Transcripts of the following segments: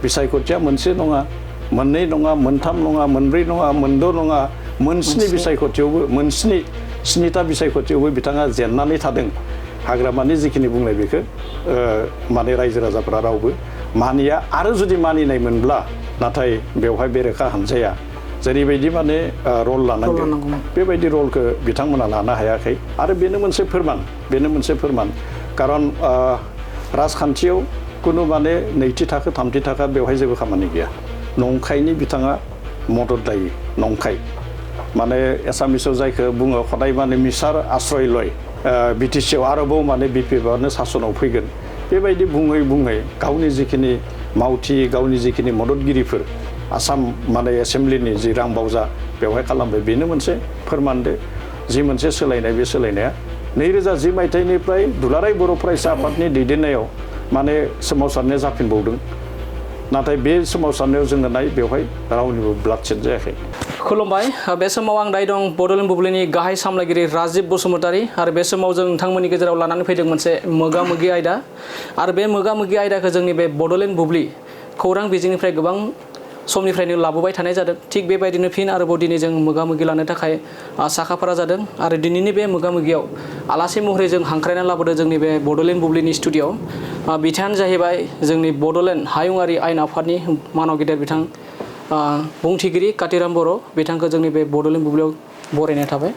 बिसायख'थिया मोनसे नङा मोननै नङा मोनथाम नङा मोनब्रै नङा मोनद' नङा मोनस्नि बिसायख'थियावबो स्निथा बिसायख'थियावबो बिथाङा जेननानै थादों हाग्रामानि जिखिनि बुंनाय बेखौ माने रायजो राजाफोरा रावबो मानिया आरो जुदि मानिनाय मोनब्ला नाथाय बेवहाय बेरेखा हानजाया जेरैबायदि माने रल लानांगौ बेबायदि रलखौ बिथांमोना लानो हायाखै आरो बेनो मोनसे फोरमान खारन राजखान्थियाव कुनु माने नैथि थाखो थामथि थाखो बेवहाय जेबो खामानि गैया नंखायनि बिथाङा मदद लायो नंखाय माने एसामिसाव जायखौ बुङो खदाय माने मिसार आश्रयलय BTCआव आरोबाव माने BPआनो सासनाव फैगोन बेबायदि बुङै गावनि जिखिनि मावथि गावनि जिखिनि मददगिरिफोर आसाम माने एसेम्ब्लिनि जि रांबावजा बेवहाय खालामबाय बेनो मोनसे फोरमानदो जि मोनसे सोलायनाय बे सोलायनाया 2010 मायथाइनिफ्राय दुलाराय बर' फरायसा आफादनि दैदेननायाव माने सोमावसारनाया जाफिनबावदों नाथाय बे सोमावसारनायाव जोङो बेवहाय रावनिबो ब्लाडसेड जायाखै खुलुमबाय बे समाव आं दायो दं बड'लेण्ड बुब्लिनि गाहाय सामलायगिरि राजिब बसुमतारी आरो बे समाव जों नोंथांमोननि गेजेराव लानानै फैदों मोनसे मोगा-मोगि आयदा आरो बे मोगा-मोगि आयदाखौ जोंनि बे बड'लेण्ड बुब्लि खौरां बिजोंनिफ्राय गोबां समनिफ्रायनो लाबोबाय थानाय जादों थिग बेबायदिनो फिन आरोबाव दिनै जों मोगा-मोगि लानो थाखाय साखाफारा जादों आरो दिनैनि बे मोगा-मोगियाव आलासि महरै जों हांख्रायना लाबोदों जोंनि बे बड'लेण्ड बुब्लिनि स्टुडिअ बिथाङानो जाहैबाय जोंनि बड'लेण्ड हायुङारि आयेन आफादनि मानाव गेदेर बिथां बुंथिगिरि कातिराम बर' बिथांखौ जोंनि बे बड'लेण्ड बुब्लियाव बरायनाय थाबाय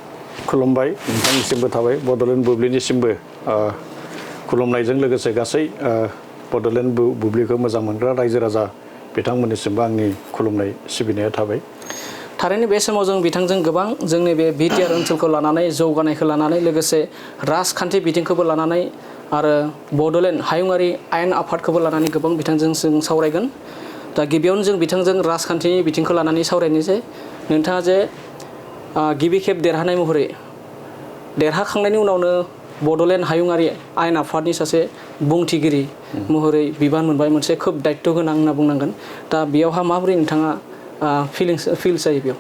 खुलुमबाय नोंथांनिसिमबो थाबाय बड'लेण्ड बुब्लिनिसिमबो खुलुमनायजों लोगोसे गासै बड'लेण्ड बुब्लिखौ मोजां मोनग्रा रायजो राजा बिथांमोननिसिमबो आंनि खुलुमनाय सिबिनाया थाबाय थारैनो बे समाव जों बिथांजों गोबां जोंनि बे BTR ओनसोलखौ लानानै जौगानायखौ लानानै लोगोसे राजखान्थि बिथिंखौबो लानानै आरो बड'लेण्ड हायुङारि आयेन आफादखौबो लानानै गोबां बिथांजों जों सावरायगोन दा गिबियावनो जों बिथांजों राजखान्थिनि बिथिंखौ लानानै सावरायनोसै नोंथाङा जे गिबि खेब देरहानाय महरै देरहाखांनायनि उनावनो बड'लेण्ड हायुङारि आयेन आफादनि सासे बुंथिगिरि महरै बिबान मोनबाय मोनसे खोब दायित्व गोनां होनना बुंनांगोन दा बेयावहा माबोरै नोंथाङा फिल्स जायो बेयाव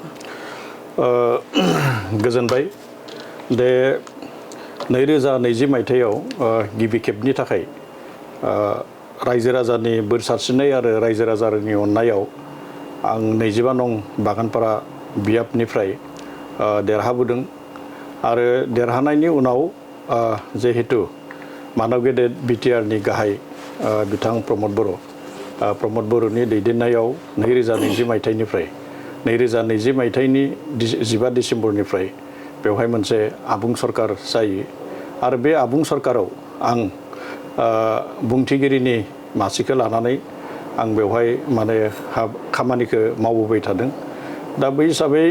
गोजोनबाय दे 2020 मायथाइयाव गिबि खेबनि थाखाय रायजो राजानि बोर सारस्रिनाय आरो रायजो राजानि अननायाव आं 25 नं बागानपारा बियाबनिफ्राय देरहाबोदों आरो देरहानायनि उनाव जिहेतु मानव गेदेर BTRनि गाहाय बिथां प्रमद बर'नि दैदेननायाव 2020 मायथाइनिफ्राय 2020 मायथाइनि 15 डिसेम्बरनिफ्राय बेवहाय मोनसे आबुं सरकार जायो आरो बे आबुं सरकाराव आं बुंथिगिरिनि मासिखौ लानानै आं बेवहाय माने खामानिखौ मावबोबाय थादों दा बै हिसाबै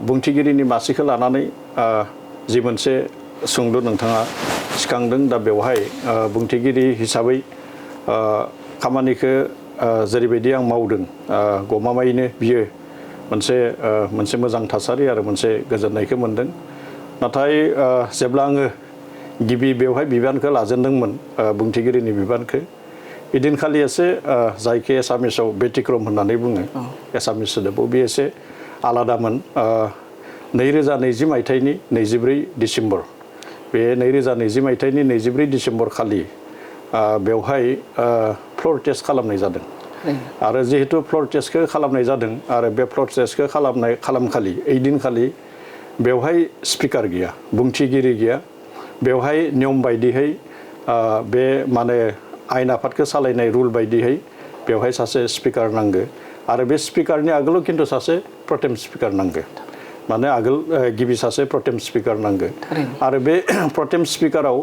बुंथिगिरिनि मासिखौ लानानै जि मोनसे सुंद' नोंथाङा सिखांदों दा बेवहाय बुंथिगिरि हिसाबै खामानिखौ जेरैबायदि आं मावदों गमामायैनो बियो मोनसे मोजां थासारि आरो मोनसे गोजोननायखौ मोनदों नाथाय जेब्ला आङो गिबि बेवहाय बिबानखौ लाजेनदोंमोन बुंथिगिरिनि बिबानखौ इदिनखालि एसे जायखौ एसामिसाव बेटिक्रम होननानै बुङो एसामिस सोदोबाव बे एसे आलादामोन 2020 मायथाइनि 24 डिसेम्बर बे 2020 मायथाइनि 24 डिसेम्बर खालि बेवहाय फ्ल'र टेस्ट खालामनाय जादों आरो जिहेतु फ्ल'र टेस्टखौ खालामनाय जादों आरो बे फ्ल'र टेस्टखौ खालामखालि ओइदिनखालि बेवहाय स्पिकार गैया बुंथिगिरि गैया बेवहाय नियम बायदियै बे माने आयेन आफादखौ सालायनाय रुल बायदियै बेवहाय सासे स्पिकार नांगौ आरो बे स्पिकारनि आगोलाव खिन्थु सासे प्रटेम स्पिकार नांगौ माने आगोल गिबि सासे प्रटेम स्पिकार नांगौ आरो बे प्रटेम स्पिकाराव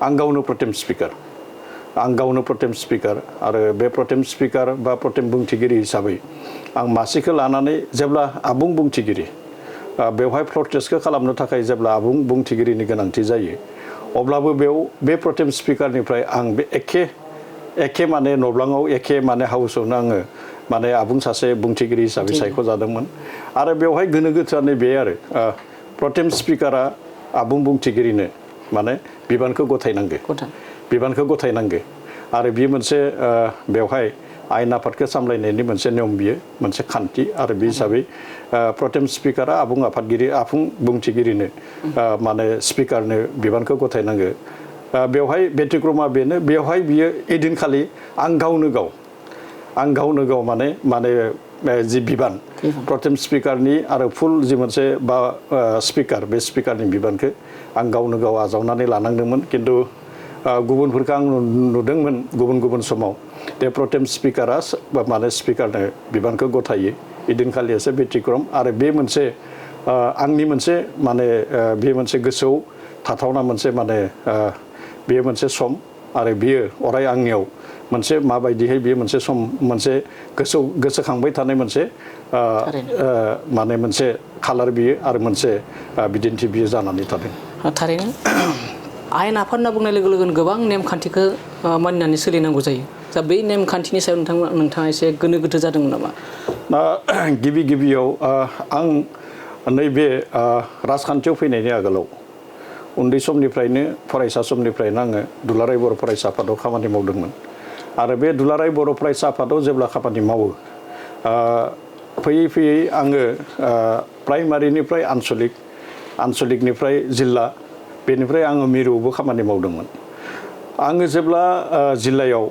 आं गावनो प्रटेम स्पिकार आरो बे प्रटेम स्पिकार बा प्रटेम बुंथिगिरि हिसाबै आं मासिखौ लानानै जेब्ला आबुं बुंथिगिरि बेवहाय फ्ल'र टेस्टखौ खालामनो थाखाय जेब्ला आबुं बुंथिगिरिनि गोनांथि जायो अब्लाबो बेयाव बे प्रटेम स्पिकारनिफ्राय आं बे एखे माने नब्लाङाव एखे माने हाउसावनो आङो माने आबुं सासे बुंथिगिरि हिसाबै सायख'जादोंमोन आरो बेवहाय गोनो गोथोआनो बे आरो प्रटेम स्पिकारा आबुं बुंथिगिरिनो माने बिबानखौ गथायनांगौ आरो बियो मोनसे बेवहाय आयेन आफादखौ सामलायनायनि मोनसे नियम बियो मोनसे खान्थि आरो बे हिसाबै प्रटेम स्पिकारा आबुं बुंथिगिरिनो माने स्पिकारनो बिबानखौ गथायनांगौ बेवहाय बेटिक्रमा बेनो बेवहाय बियो एदिनखालि आं गावनो गाव आं गावनो गाव माने जि बिबान प्रथम स्पिकारनि आरो फुल जि मोनसे बा स्पिकार बे स्पिकारनि बिबानखौ आं गावनो गाव आजावनानै लानांदोंमोन खिन्थु गुबुनफोरखौ आं नुदोंमोन गुबुन समाव बे प्रथम स्पिकारा माने स्पिकारनो बिबानखौ गथायो इदिनखालि एसे बेतिक्रम आरो बे मोनसे आंनि मोनसे माने बे मोनसे गोसोआव थाथावना मोनसे माने बेयो मोनसे सम आरो बियो अराय आंनियाव मोनसे माबायदिहाय बेयो मोनसे सम मोनसे गोसोखांबाय थानाय मोनसे माने मोनसे खालार बियो आरो मोनसे बिदिन्थि बियो जानानै थादों थारैनो आयेन आफाद होनना बुंनाय लोगो लोगोनो गोबां नेमखान्थिखौ मानिनानै सोलिनांगौ जायो दा बै नेमखान्थिनि सायाव नोंथाङा एसे गोनो गोथो जादोंमोन नामा गिबियाव आं नैबे राजखान्थियाव फैनायनि आगोलाव उन्दै समनिफ्रायनो फरायसा समनिफ्रायनो आङो दुलाराय बर' फरायसा आफादाव खामानि मावदोंमोन आरो बे दुलाराय बर' फरायसा आफादाव जेब्ला खामानि मावो फैयै आङो प्राइमारिनिफ्राय आनसलिकनिफ्राय जिल्ला बेनिफ्राय आङो मिरुआवबो खामानि मावदोंमोन आङो जेब्ला जिल्लायाव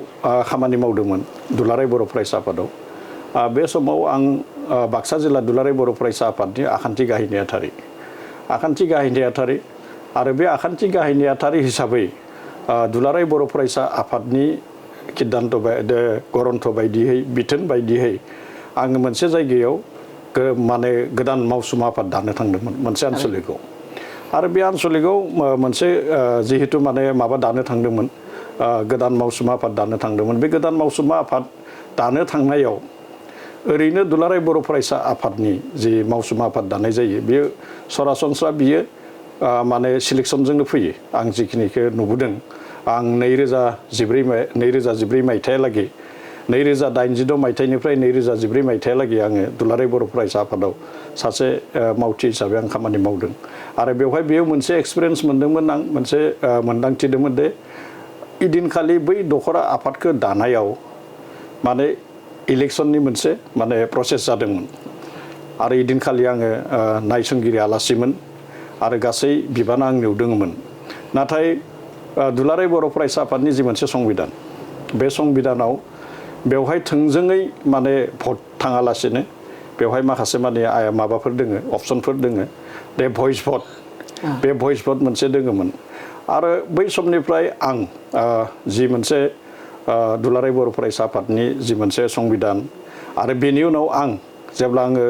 खामानि मावदोंमोन दुलाराय बर' फरायसा आफादाव बे समाव आं बाक्सा जिल्ला दुलाराय बर' फरायसा आफादनि आखान्थि गाहाय नेहाथारि आरो बे आखान्थि गाहाय नेहाथारि हिसाबै दुलाराय बर' फरायसा आफादनि सिद्धान्त गरन्थ बायदियै बिथोन बायदियै आङो मोनसे जायगायाव माने गोदान मावसुमा आफाद दानो थांदोंमोन मोनसे आनसलिकआव आरो बे आनसलिकआव मोनसे जिहेतु माने माबा दानो थांदोंमोन गोदान मावसुमा आफाद दानो थांदोंमोन बे गोदान मावसुमा आफाद दानो थांनायाव ओरैनो दुलाराय बर' फरायसा आफादनि जि मावसुमा आफाद दानाय जायो बेयो सरासनस्रा बियो माने सिलेक्सनजोंनो फैयो आं जिखिनिखौ नुबोदों आं 2014 मायथाइहालागै 2086 मायथाइनिफ्राय 2014 मायथाइहालागै आङो दुलाराय बर' फरायसा आफादाव सासे मावथि हिसाबै आं खामानि मावदों आरो बेवहाय बेयाव मोनसे एक्सपिरियेन्स मोनदोंमोन आं मोनसे मोनदांथिदोंमोन दे इदिनखालि बै दखरा आफादखौ दानायाव माने इलेक्सननि मोनसे माने प्रसेस जादोंमोन आरो इदिनखालि आङो नायसंगिरि आलासिमोन आरो गासै बिबाना आंनियाव दङमोन नाथाय दुलाराय बर' फरायसा आफादनि जि मोनसे संबिधान बे संबिधानाव बेवहाय थोंजोङै माने भट थाङालासिनो बेवहाय माखासे माने माबाफोर दोङो अपसनफोर दोङो बे भइस भट मोनसे दोङोमोन आरो बै समनिफ्राय आं जि मोनसे दुलाराय बर' फरायसा आफादनि जि मोनसे संबिधान आरो बेनि उनाव आं जेब्ला आङो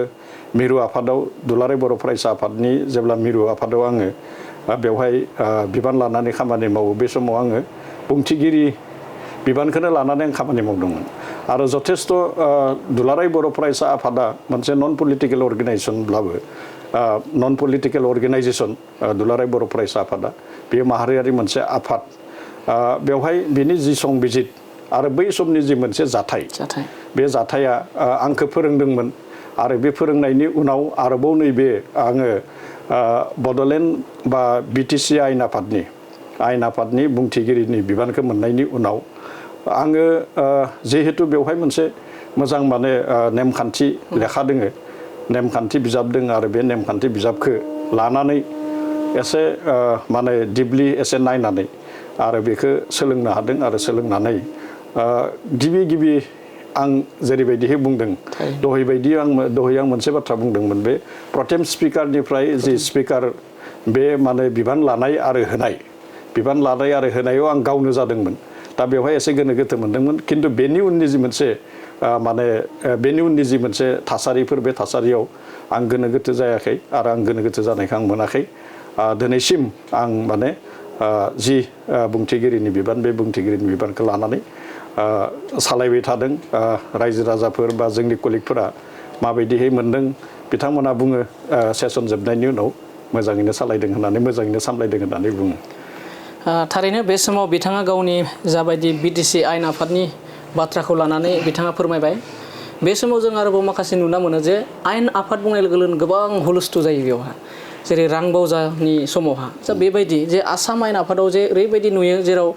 मिरु आफादाव दुलाराय बर' फरायसा आफादनि जेब्ला मिरु आफादाव आङो बेवहाय बिबान लानानै खामानि मावो बे समाव आङो बुंथिगिरि बिबानखौनो लानानै आं खामानि मावदोंमोन आरो जथेस्थ दुलाराय बर' फरायसा आफादा मोनसे नन पलिटिकेल अर्गेनाइजेसन दुलाराय बर' फरायसा आफादा बेयो माहारियारि मोनसे आफाद बेवहाय बिनि जि संबिजित आरो बै समनि जि मोनसे जाथाय बे जाथाया आंखौ फोरोंदोंमोन आरो बे फोरोंनायनि उनाव आरोबाव नैबे आङो बड'लेण्ड बा BTC आयेन आफादनि बुंथिगिरिनि बिबानखौ मोननायनि उनाव आङो जिहेतु बेवहाय मोनसे मोजां माने नेमखान्थि लेखा दोङो नेमखान्थि बिजाब दोङो आरो बे नेमखान्थि बिजाबखौ लानानै एसे माने दिपलि एसे नायनानै आरो बेखौ सोलोंनो हादों आरो सोलोंनानै गिबि आं जेरैबायदिहाय बुंदों दहाय आं मोनसे बाथ्रा बुंदोंमोन बे प्रथम स्पिकारनिफ्राय जि स्पिकार बे माने बिबान लानाय आरो होनायाव आं गावनो जादोंमोन दा बेवहाय एसे गोनो गोथो मोनदोंमन खिन्थु बेनि उननि जि मोनसे थासारिफोर बे थासारियाव आं गोनो गोथो जायाखै आरो आं गोनो गोथो जानायखौ आं मोनाखै दिनैसिम आं माने जि बुंथिगिरिनि बिबान बे बुंथिगिरिनि बिबानखौ लानानै सालायबाय थादों रायजो राजाफोर बा जोंनि कलिगफोरा माबायदिहाय मोनदों बिथांमोना बुङो सेसन जोबनायनि उनाव मोजाङैनो सालायदों होननानै मोजाङैनो सामलायदों होननानै बुङो थारैनो बे समाव बिथाङा गावनि जाबायदि BTC आयेन आफादनि बाथ्राखौ लानानै बिथाङा फोरमायबाय बे समाव जों आरोबाव माखासे नुना मोनो जे आयेन आफाद बुंनाय लोगो लोगोनो गोबां हुलस्थु जायो बेवहा जेरै रां बावजानि समावहा बेबायदि जे आसाम आयेन आफादाव जे ओरैबायदि नुयो जेराव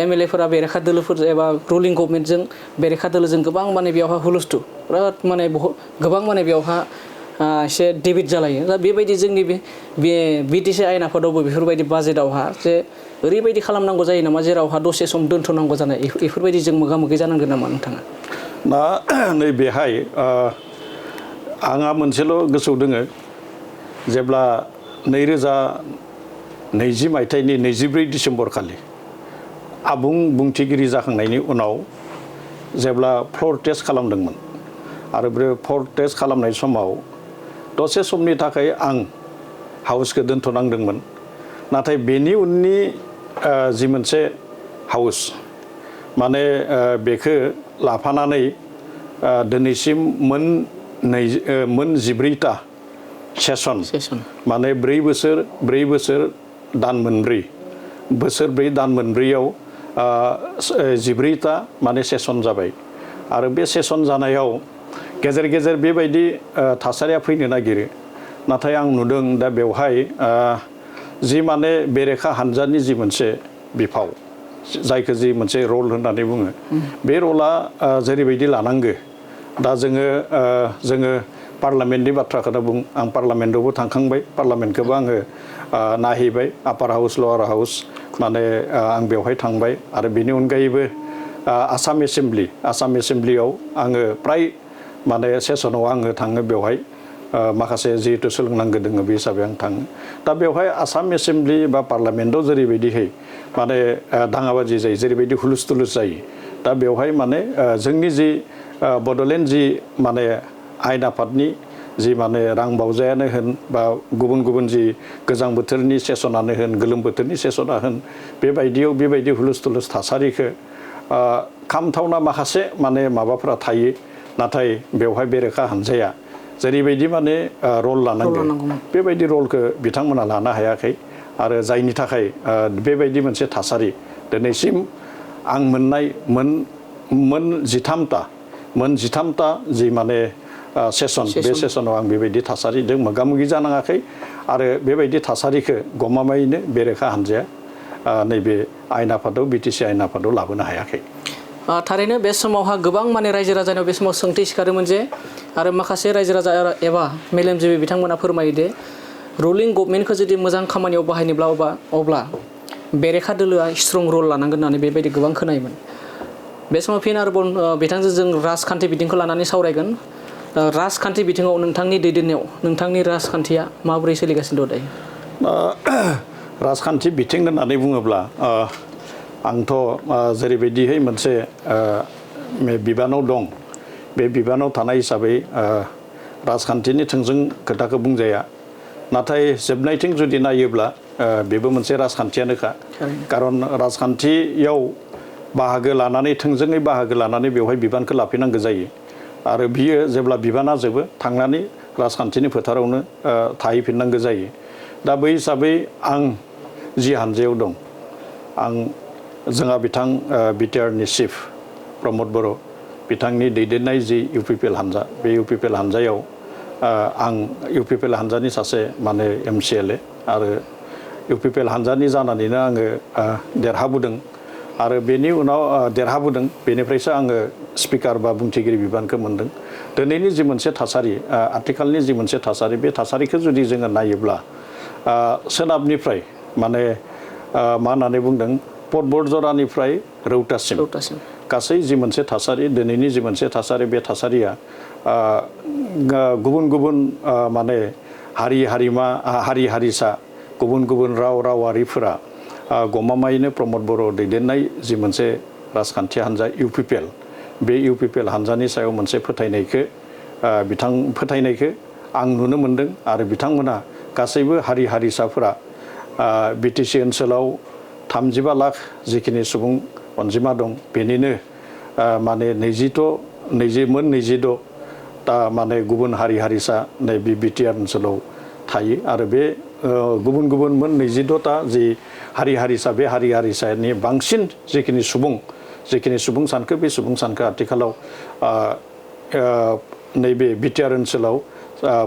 MLA फोरा बेरेखा दोलोफोर एबा रुलिं गभर्नमेन्टजों बेरेखा दोलोजों गोबां माने बेवहा हुलस्थु बिराद माने गोबां माने बेवहा एसे डेबिट जालायो दा बेबायदि जोंनि बे BTC आयेन आफादावबो बेफोरबायदि बाजेटआवहा जे ओरैबायदि खालामनांगौ जायो नामा जेरावहा दसे सम दोनथ'नांगौ जानाय बेफोरबायदि जों मोगा मोगि जानांगोन नामा नोंथाङा दा नैबेहाय आंहा मोनसेल' गोसोआव दोङो जेब्ला 2020 मायथाइनि 24 डिसेम्बर खालि आबुं बुंथिगिरि जाखांनायनि उनाव जेब्ला फ्ल'र टेस्ट खालामदोंमोन आरो बे फ्ल'र टेस्ट खालामनाय समाव दसे समनि थाखाय आं हाउसखौ दोनथ'नांदोंमोन नाथाय बेनि उननि जि मोनसे हाउस माने बेखौ लाफानानै दिनैसिम मोन 14टा सेसन माने 4 बोसोर दान मोनब्रै बोसोर 4 दान मोनब्रैयाव 14टा माने सेसन जाबाय आरो बे सेसन जानायाव गेजेर गेजेर बेबायदि थासारिया फैनो नागिरो नाथाय आं नुदों दा बेवहाय जि माने बेरेखा हानजानि जि मोनसे बिफाव जायखौ जि मोनसे रल होननानै बुङो बे रला जेरैबायदि लानांगो दा जोङो पार्लामेन्टनि बाथ्राखौनो बुं आं पार्लामेन्टआवबो थांखांबाय पार्लामेन्टखौबो आङो नायहैबाय आपार हाउस लवार हाउस माने आं बेवहाय थांबाय आरो बेनि अनगायैबो आसाम एसेम्ब्लियाव आङो प्राय माने सेसनाव आङो थाङो बेवहाय माखासे जिहेतु सोलोंनांगौ दोङो बे हिसाबै आं थाङो दा बेवहाय आसाम एसेम्ब्लि बा पार्लामेन्टआव जेरैबायदिहै माने दाङाबाजि जायो जेरैबायदि हुलुस थुलुस जायो दा बेवहाय माने जोंनि जि बड'लेण्ड जि माने आयेन आफादनि जि माने रां बावजायानो होन बा गुबुन जि गोजां बोथोरनि सेसनानो होन गोलोम बोथोरनि सेसना होन बेबायदि हुलुस थुलुस थासारिखौ खामथावना माखासे माने माबाफोरा थायो नाथाय बेवहाय बेरेखा हानजाया जेरैबायदि माने रल लानांगौ बेबायदि रलखौ बिथांमोना लानो हायाखै आरो जायनि थाखाय बेबायदि मोनसे थासारि दिनैसिम आं मोननाय मोन 13टा जि माने सेसन बे सेसनाव आं बेबायदि थासारिजों मोगा मोगि जानाङाखै आरो बेबायदि थासारिखौ गमामायैनो बेरेखा हानजाया नैबे आयेन आफादाव BTC आयेन आफादाव लाबोनो हायाखै थारैनो बे समावहा गोबां माने रायजो राजानाव बे समाव सोंथि सिखारोमोन जे आरो माखासे रायजो राजा एबा मेलेमजिबि बिथांमोना फोरमायो दे रुलिं गभर्नमेन्टखौ जुदि मोजां खामानियाव बाहायनोब्ला अब्ला बेरेखा दोलोआ स्ट्रं रल लानांगोन होननानै बेबायदि गोबां खोनायोमोन बे समाव फिन आरोबाव बिथांजों जों राजखान्थि बिथिंखौ लानानै सावरायगोन राजखान्थि बिथिङाव नोंथांनि दैदेननायाव नोंथांनि राजखान्थिया माबोरै सोलिगासिनो दं दायो राजखान्थि बिथिं होननानै बुङोब्ला आंथ' जेरैबायदिहै मोनसे बिबानाव दं बे बिबानाव थानाय हिसाबै राजखान्थिनि थोंजों खोथाखौ बुंजाया नाथाय जोबनायथिं जुदि नायोब्ला बेबो मोनसे राजखान्थियानोखा खारन राजखान्थियाव बाहागो लानानै थोंजोङै बाहागो लानानै बेवहाय बिबानखौ लाफैनांगौ जायो आरो बियो जेब्ला बिबाना जोबो थांनानै राजखान्थिनि फोथारावनो थाहैफिननांगौ जायो दा बै हिसाबै आं जि हानजायाव दं जोंहा बिथां BTRनि चिफ प्रमद बर' बिथांनि दैदेननाय जि UPPL हानजा बे UPPL हानजायाव आं UPPL हानजानि सासे माने MCLA आरो UPPL हानजानि जानानैनो आङो देरहाबोदों आरो बेनि उनाव देरहाबोदों बेनिफ्रायसो आङो स्पिकार बा बुंथिगिरि बिबानखौ मोनदों दिनैनि जि मोनसे थासारि आथिखालनि जि मोनसे थासारि बे थासारिखौ जुदि जोङो नायोब्ला सोनाबनिफ्राय माने मा होननानै बुंदों पटबरजरानिफ्राय रौतासिम गासै जि मोनसे थासारि दिनैनि जि मोनसे थासारि बे थासारिया गुबुन माने हारि हारिसा गुबुन रावारिफोरा गमामायैनो प्रमद बर' दैदेननाय जि मोनसे राजखान्थि हानजा UPPL बे UPPL हानजानि सायाव मोनसे फोथायनायखौ आं नुनो मोनदों आरो बिथांमोना गासैबो हारि हारिसाफोरा BTC ओनसोलाव 35 लाख जिखिनि सुबुं अनजिमा दं बेनिनो माने 26 दा माने गुबुन हारि हारिसा नैबे BTR ओनसोलाव थायो आरो बे गुबुन मोन 26टा जि हारि हारिसा बे हारि हारिसानि बांसिन जिखिनि सुबुं सानखो बे सुबुं सानखो आथिखालाव नैबे BTR ओनसोलाव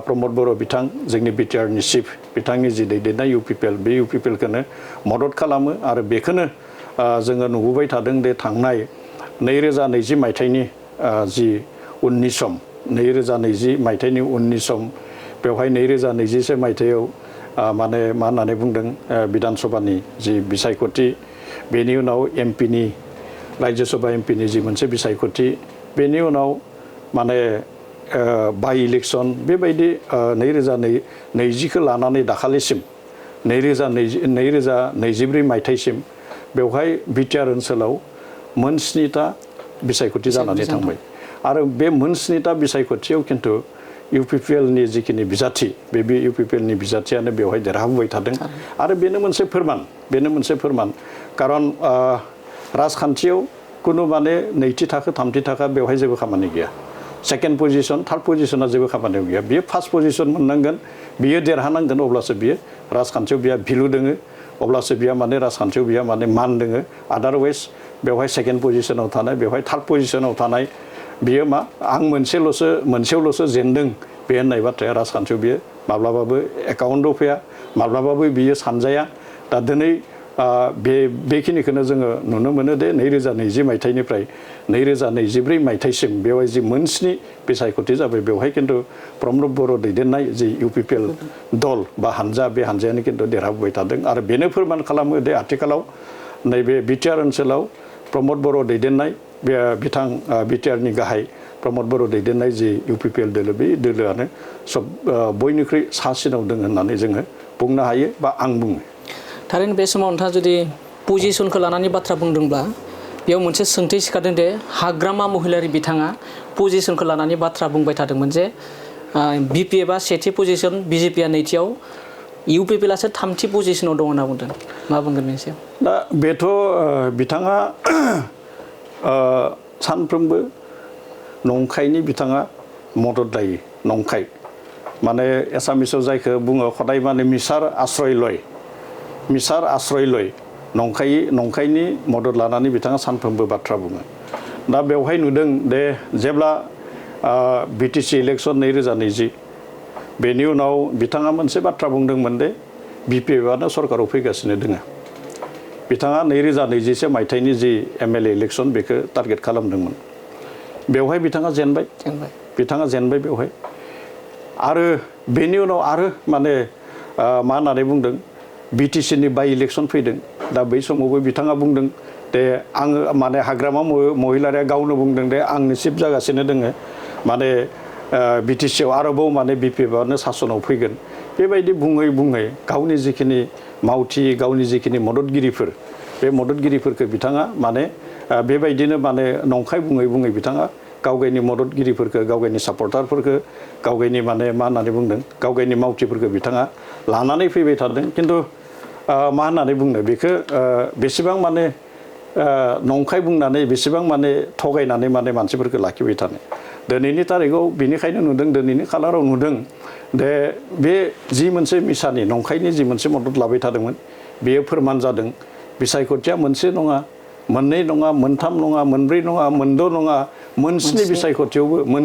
प्रमद बर' बिथां जोंनि BTRनि चिफ बिथांनि जि दैदेननाय UPPL बे UPPLखौनो मदद खालामो आरो बेखौनो जोङो नुबोबाय थादों दे थांनाय 2020 मायथाइनि जि उननि सम 2020 मायथाइनि उननि सम बेवहाय 2021 मायथाइयाव माने मा होननानै बुंदों बिधान सभानि जि बिसायख'थि बेनि उनाव MPनि राज्य सभा MPनि जि मोनसे बिसायख'थि बेनि उनाव माने बाइ इलेक्सन बेबायदि 2020खौ लानानै दाखालिसिम 2024 मायथाइसिम बेवहाय बिटिआर ओनसोलाव मोन 7टा बिसायख'थि जानानै थांबाय आरो बे मोन 7टा बिसायख'थियाव खिन्थु इउपिपिएलनि जिखिनि बिजाथि बे इउपिपिएलनि बिजाथियानो बेवहाय देरहाबोबाय थादों आरो बेनो मोनसे फोरमान खारन राजखान्थियाव कुनु माने नैथि थाखो थामथि थाखो बेवहाय जेबो खामानि गैया सेकेन्ड पजिशन थार्ड पजिशना जेबो खामानियाव गैया बियो फार्स्ट पजिशन मोननांगोन बियो देरहानांगोन अब्लासो बियो राजखान्थियाव बिहा भेलु दोङो अब्लासो बिहा माने राजखान्थियाव बिहा माने मान दोङो आदारवाइज बेवहाय सेकेन्ड पजिशनाव थानाय बेवहाय थार्ड पजिशनाव थानाय बियो मा आं मोनसेयावल'सो जेनदों बे होननाय बाथ्राया राजखान्थियाव बियो माब्लाबाबो एकाउन्टआव फैया माब्लाबाबो बियो सानजाया दा दिनै बेखिनिखौनो जोङो नुनो मोनो दे 2020 मायथाइनिफ्राय 2024 मायथाइसिम बेवहाय जि मोन 7 बिसायख'थि जाबाय बेवहाय खिन्थु प्रमद बर' दैदेननाय जि इउपिपिएल दल बा हानजा बे हानजायानो खिन्थु देरहाबोबाय थादों आरो बेनो फोरमान खालामो दे आथिखालाव नैबे बिटिआर ओनसोलाव प्रमद बर' दैदेननाय बे बिथां बिटिआरनि गाहाय प्रमद बर' दैदेननाय जि इउपिपिएल दोलो बे दोलोआनो सब बयनिख्रुइ सासिनाव दङ होननानै जोङो बुंनो हायो बा आं बुङो थारैनो बे समाव नोंथाङा जुदि पजिशनखौ लानानै बाथ्रा बुंदोंब्ला बेयाव मोनसे सोंथि सिखारदों दे हाग्रामा महिलारि बिथाङा पजिशनखौ लानानै बाथ्रा बुंबाय थादोंमोन जे बिपिएफआ सेथि पजिशन बिजेपिआ नैथियाव इउपिपिएलआसो थामथि पजिशनाव दं होनना बुंदों मा बुंगोन बेनि सायाव दा बेथ' बिथाङा सानफ्रोमबो नंखायनि बिथाङा मदद लायो नंखाय माने एसामिसाव जायखौ बुङो खदाय माने मिसार आश्रय लय नंखायनि मदद लानानै बिथाङा सानफ्रोमबो बाथ्रा बुङो दा बेवहाय नुदों दे जेब्ला बिटिसि इलेक्सन 2020 बेनि उनाव बिथाङा मोनसे बाथ्रा बुंदोंमोन दे बिपिएफआनो सरकाराव फैगासिनो दोङो बिथाङा 2021 मायथाइनि जि एमएलए इलेक्सन बेखौ टारगेट खालामदोंमोन बेवहाय बिथाङा जेनबाय बेवहाय आरो बेनि उनाव आरो माने मा होननानै बुंदों बिटिसिनि बाइ इलेक्सन फैदों दा बै समावबो बिथाङा बुंदों दे आङो माने हाग्रामा महिलारिया गावनो बुंदों दे आंनो सिफ जागासिनो दोङो माने बिटिसिआव आरोबाव माने बिपिएफआनो सासनाव फैगोन बेबायदि बुङै गावनि जिखिनि मावथि गावनि जिखिनि मददगिरिफोर बे मददगिरिफोरखौ बिथाङा माने बेबायदिनो माने नंखाय बुङै बिथाङा गावगायनि मददगिरिफोरखौ गावगायनि सापर्टारफोरखौ गावगायनि माने मा होननानै बुंदों गावगायनि मावथिफोरखौ बिथाङा लानानै फैबाय थादों खिन्थु मा होननानै बुंनो बेखौ बेसेबां माने नंखाय बुंनानै बेसेबां माने थगायनानै माने मानसिफोरखौ लाखिबाय थानो दिनैनि तारिखआव बेनिखायनो नुदों दिनैनि खालाराव नुदों दे बे जि मोनसे मिसानि नंखायनि जि मोनसे मदद लाबाय थादोंमोन बेयो फोरमान जादों बिसायख'थिया मोनसे नङा मोननै नङा मोनथाम नङा मोनब्रै नङा मोनद' नङा मोन 7 बिसायख'थियावबो मोन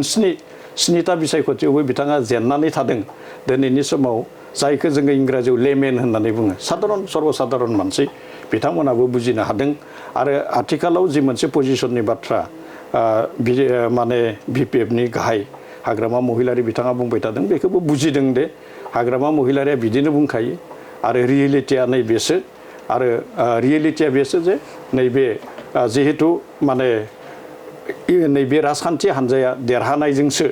7टा बिसायख'थियावबो बिथाङा जेननानै थादों दिनैनि समाव जायखौ जोङो इंराजियाव लेमेन होननानै बुङो सर्बसाधारन मानसि बिथांमोनाबो बुजिनो हादों आरो आथिखालाव जि मोनसे पजिशननि बाथ्रा माने बिपिएफनि गाहाय हाग्रामा महिलारि बिथाङा बुंबाय थादों बेखौबो बुजिदों दे हाग्रामा महिलारिया बिदिनो बुंखायो आरो रियेलिटिया नैबेसो आरो रियेलिटिया बेसो जे नैबे जिहेतु माने नैबे राजखान्थि हान्जाया देरहानायजोंसो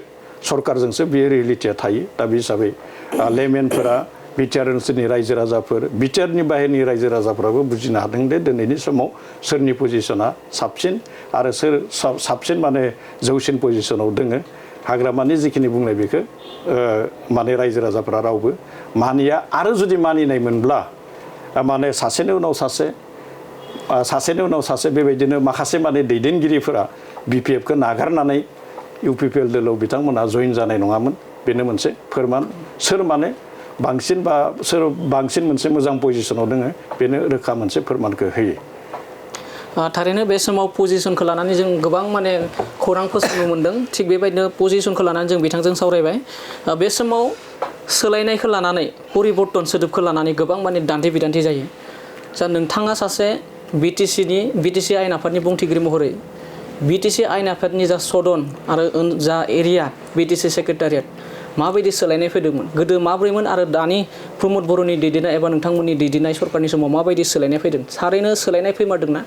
सरकारजोंसो बे रियेलिटिया थायो दा बे हिसाबै लेमेनफोरा बिटिआर ओनसोलनि रायजो राजाफोर बिटिआरनि बाहेरनि रायजो राजाफोराबो बुजिनो हादों दे दिनैनि समाव सोरनि पजिशना साबसिन आरो सोर साबसिन माने जौसिन पजिशनाव दोङो हाग्रामानि जिखिनि बुंनाय बेखौ माने रायजो राजाफोरा रावबो मानिया आरो जुदि मानिनाय मोनब्ला माने सासेनि उनाव सासे बेबायदिनो माखासे माने दैदेनगिरिफोरा बिपिएफखौ नागारनानै इउपिपिएल दोलोआव बिथांमोना जइन जानाय नङामोन बेनो मोनसे फोरमान सोर माने बांसिन मोनसे मोजां पजिशनाव दोङो बेनो रोखा मोनसे फोरमानखौ होयो थारैनो बे समाव पजिशनखौ लानानै जों गोबां माने खौरां फोसावनो मोन्दों थिग बेबायदिनो पजिशनखौ लानानै जों बिथांजों सावरायबाय बे समाव सोलायनायखौ लानानै परिबर्तन सोदोबखौ लानानै गोबां माने दान्थे बिदान्थे जायो जा नोंथाङा सासे बिटिसि आयेन आफादनि बुंथिगिरि महरै बिटिसि आयेन आफादनि जा सदन आरो जा एरिया बिटिसि सेक्रेटारियेट माबायदि सोलायनाय फैदोंमोन गोदो माब्रैमोन आरो दानि प्रमद बर'नि दैदेननाय एबा नोंथांमोननि दैदेननाय सरकारनि समाव माबायदि सोलायनाय फैदों थारैनो सोलायनाय फैमारदोंना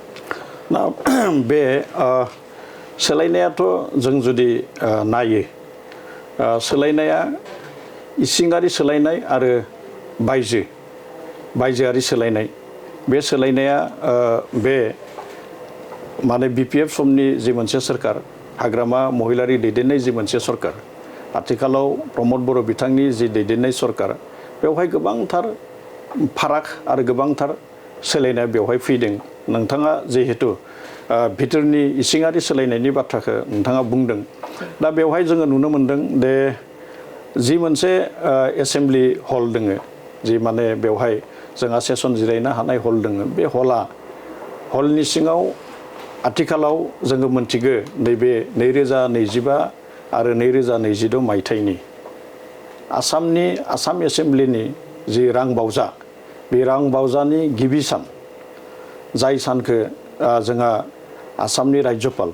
ना बे सोलायनायाथ' जों जुदि नायो सोलायनाया इसिङारि सोलायनाय आरो बायजोआरि सोलायनाय बे सोलायनाया बे माने BPF समनि जि मोनसे सरकार हाग्रामा महिलारि दैदेननाय जि मोनसे सरकार आथिखालाव प्रमद बर' बिथांनि जि दैदेननाय सरकार बेवहाय गोबांथार फाराग आरो गोबांथार सोलायनाय बेवहाय फैदों नोंथाङा जिहेतु भितरनि इसिङारि सोलायनायनि बाथ्राखौ नोंथाङा बुंदों दा बेवहाय जोङो नुनो मोनदों दे जि मोनसे एसेम्बलि हल दोङो जि माने बेवहाय जोंहा सेसन जिरायनो हानाय हल दोङो बे हलनि सिङाव आथिखालाव जोङो मोनथिगो नैबे 2025 आरो 2026 मायथाइनि आसाम एसेम्बलिनि जि रांबावजा बे रांबावजानि गिबि सान जाय सानखौ जोंहा आसामनि राज्यपाल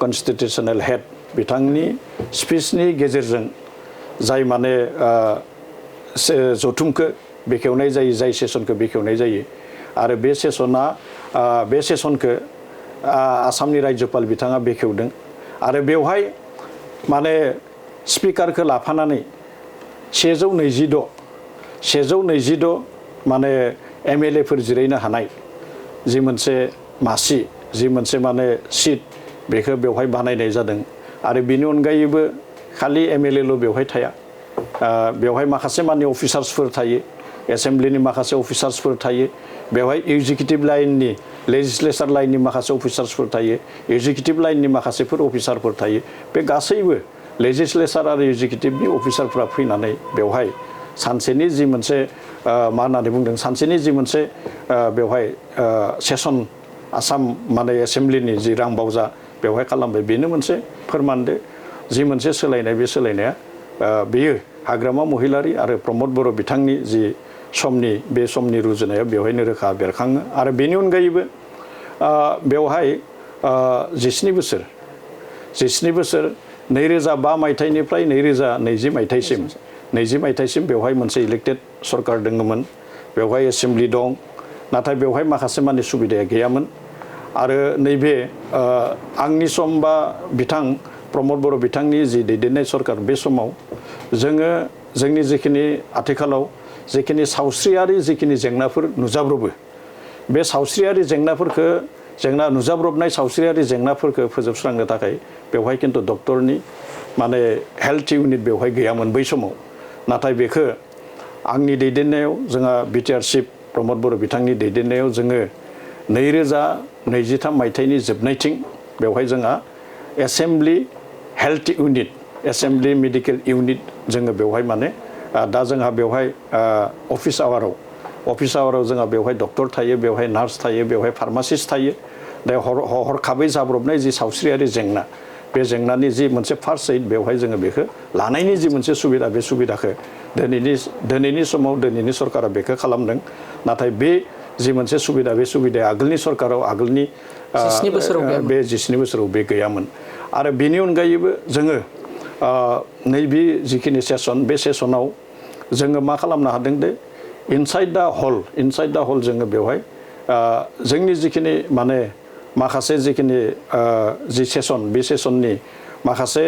कन्स्टिटिउसनेल हेड बिथांनि स्पिचनि गेजेरजों जाय माने जथुमखौ बेखेवनाय जायो जाय सेसनखौ बेखेवनाय जायो आरो बे सेसनखौ आसामनि राज्यपाल बिथाङा बेखेवदों आरो बेवहाय माने स्पिकारखौ लाफानानै 126 माने MLA फोर जिरायनो हानाय जि मोनसे मासि जि मोनसे माने सिट बेखौ बेवहाय बानायनाय जादों आरो बेनि अनगायैबो खालि MLA ल' बेवहाय थाया बेवहाय माखासे माने अफिसार्सफोर थायो एसेम्बलिनि माखासे अफिसार्सफोर थायो बेवहाय एक्जिकिउटिभ लाइननि लेजिस्लेचार लाइननि माखासे अफिसार्सफोर थायो एक्जिकिउटिभ लाइननि माखासेफोर अफिसारफोर थायो बे गासैबो लेजिस्लेचार आरो एक्जिकिउटिभनि अफिसारफ्रा फैनानै बेवहाय सानसेनि जि मोनसे मा होननानै बुंदों सानसेनि जि मोनसे बेवहाय सेसन आसाम माने एसेम्बलिनि जि रांबावजा बेवहाय खालामबाय बेनो मोनसे फोरमानदो जि मोनसे सोलायनाय बे सोलायनाया बेयो हाग्रामा महिलारि आरो प्रमद बर' बिथांनि जि बे समनि रुजुनायाव बेवहायनो रोखा बेरखाङो आरो बेनि अनगायैबो बेवहाय 17 बोसोर 2005 मायथाइनिफ्राय 2020 मायथाइसिम बेवहाय मोनसे इलेक्टेड सरकार दङमोन बेवहाय एसेम्बलि दं नाथाय बेवहाय माखासे माने सुबिदाया गैयामोन आरो नैबे आंनि सम बा बिथां प्रमद बर' बिथांनि जि दैदेननाय सरकार बे समाव जोंनि जिखिनि आथिखालाव जिखिनि सावस्रियारि जिखिनि जेंनाफोर नुजाब्रबो बे सावस्रियारि नुजाब्रबनाय सावस्रियारि जेंनाफोरखौ फोजोबस्रांनो थाखाय बेवहाय खिन्थु डक्टरनि माने हेल्थ इउनिट बेवहाय गैयामोन बै समाव नाथाय बेखौ आंनि दैदेननायाव जोंहा BTR चिफ प्रमद बर' बिथांनि दैदेननायाव जोङो 2023 मायथाइनि जोबनायथिं बेवहाय जोंहा assembly health unit assembly medical unit जोङो बेवहाय माने दा जोंहा बेवहाय अफिस आवाराव जोंहा बेवहाय डक्टर थायो बेवहाय नार्स थायो बेवहाय फार्मासिस्ट थायो दा हरखाबै जाब्रबनाय जि सावस्रियारि जेंना बे जेंनानि जि मोनसे फार्स्ट एइड बेवहाय जोङो बेखौ लानायनि जि मोनसे सुबिदा बे सुबिदाखौ दिनैनि समाव दिनैनि सरकारा बेखौ खालामदों नाथाय बे जि मोनसे सुबिदा बे सुबिदाया आगोलनि सरकाराव आगोलनि 17 बोसोराव बे गैयामोन आरो बेनि अनगायैबो जोङो नैबे जिखिनि सेसन बे सेसनाव जोङो मा खालामनो हादों दे इनसाइड दा हल जोङो बेवहाय जोंनि जिखिनि माने माखासे जिखिनि जि सेसन बे सेसननि माखासे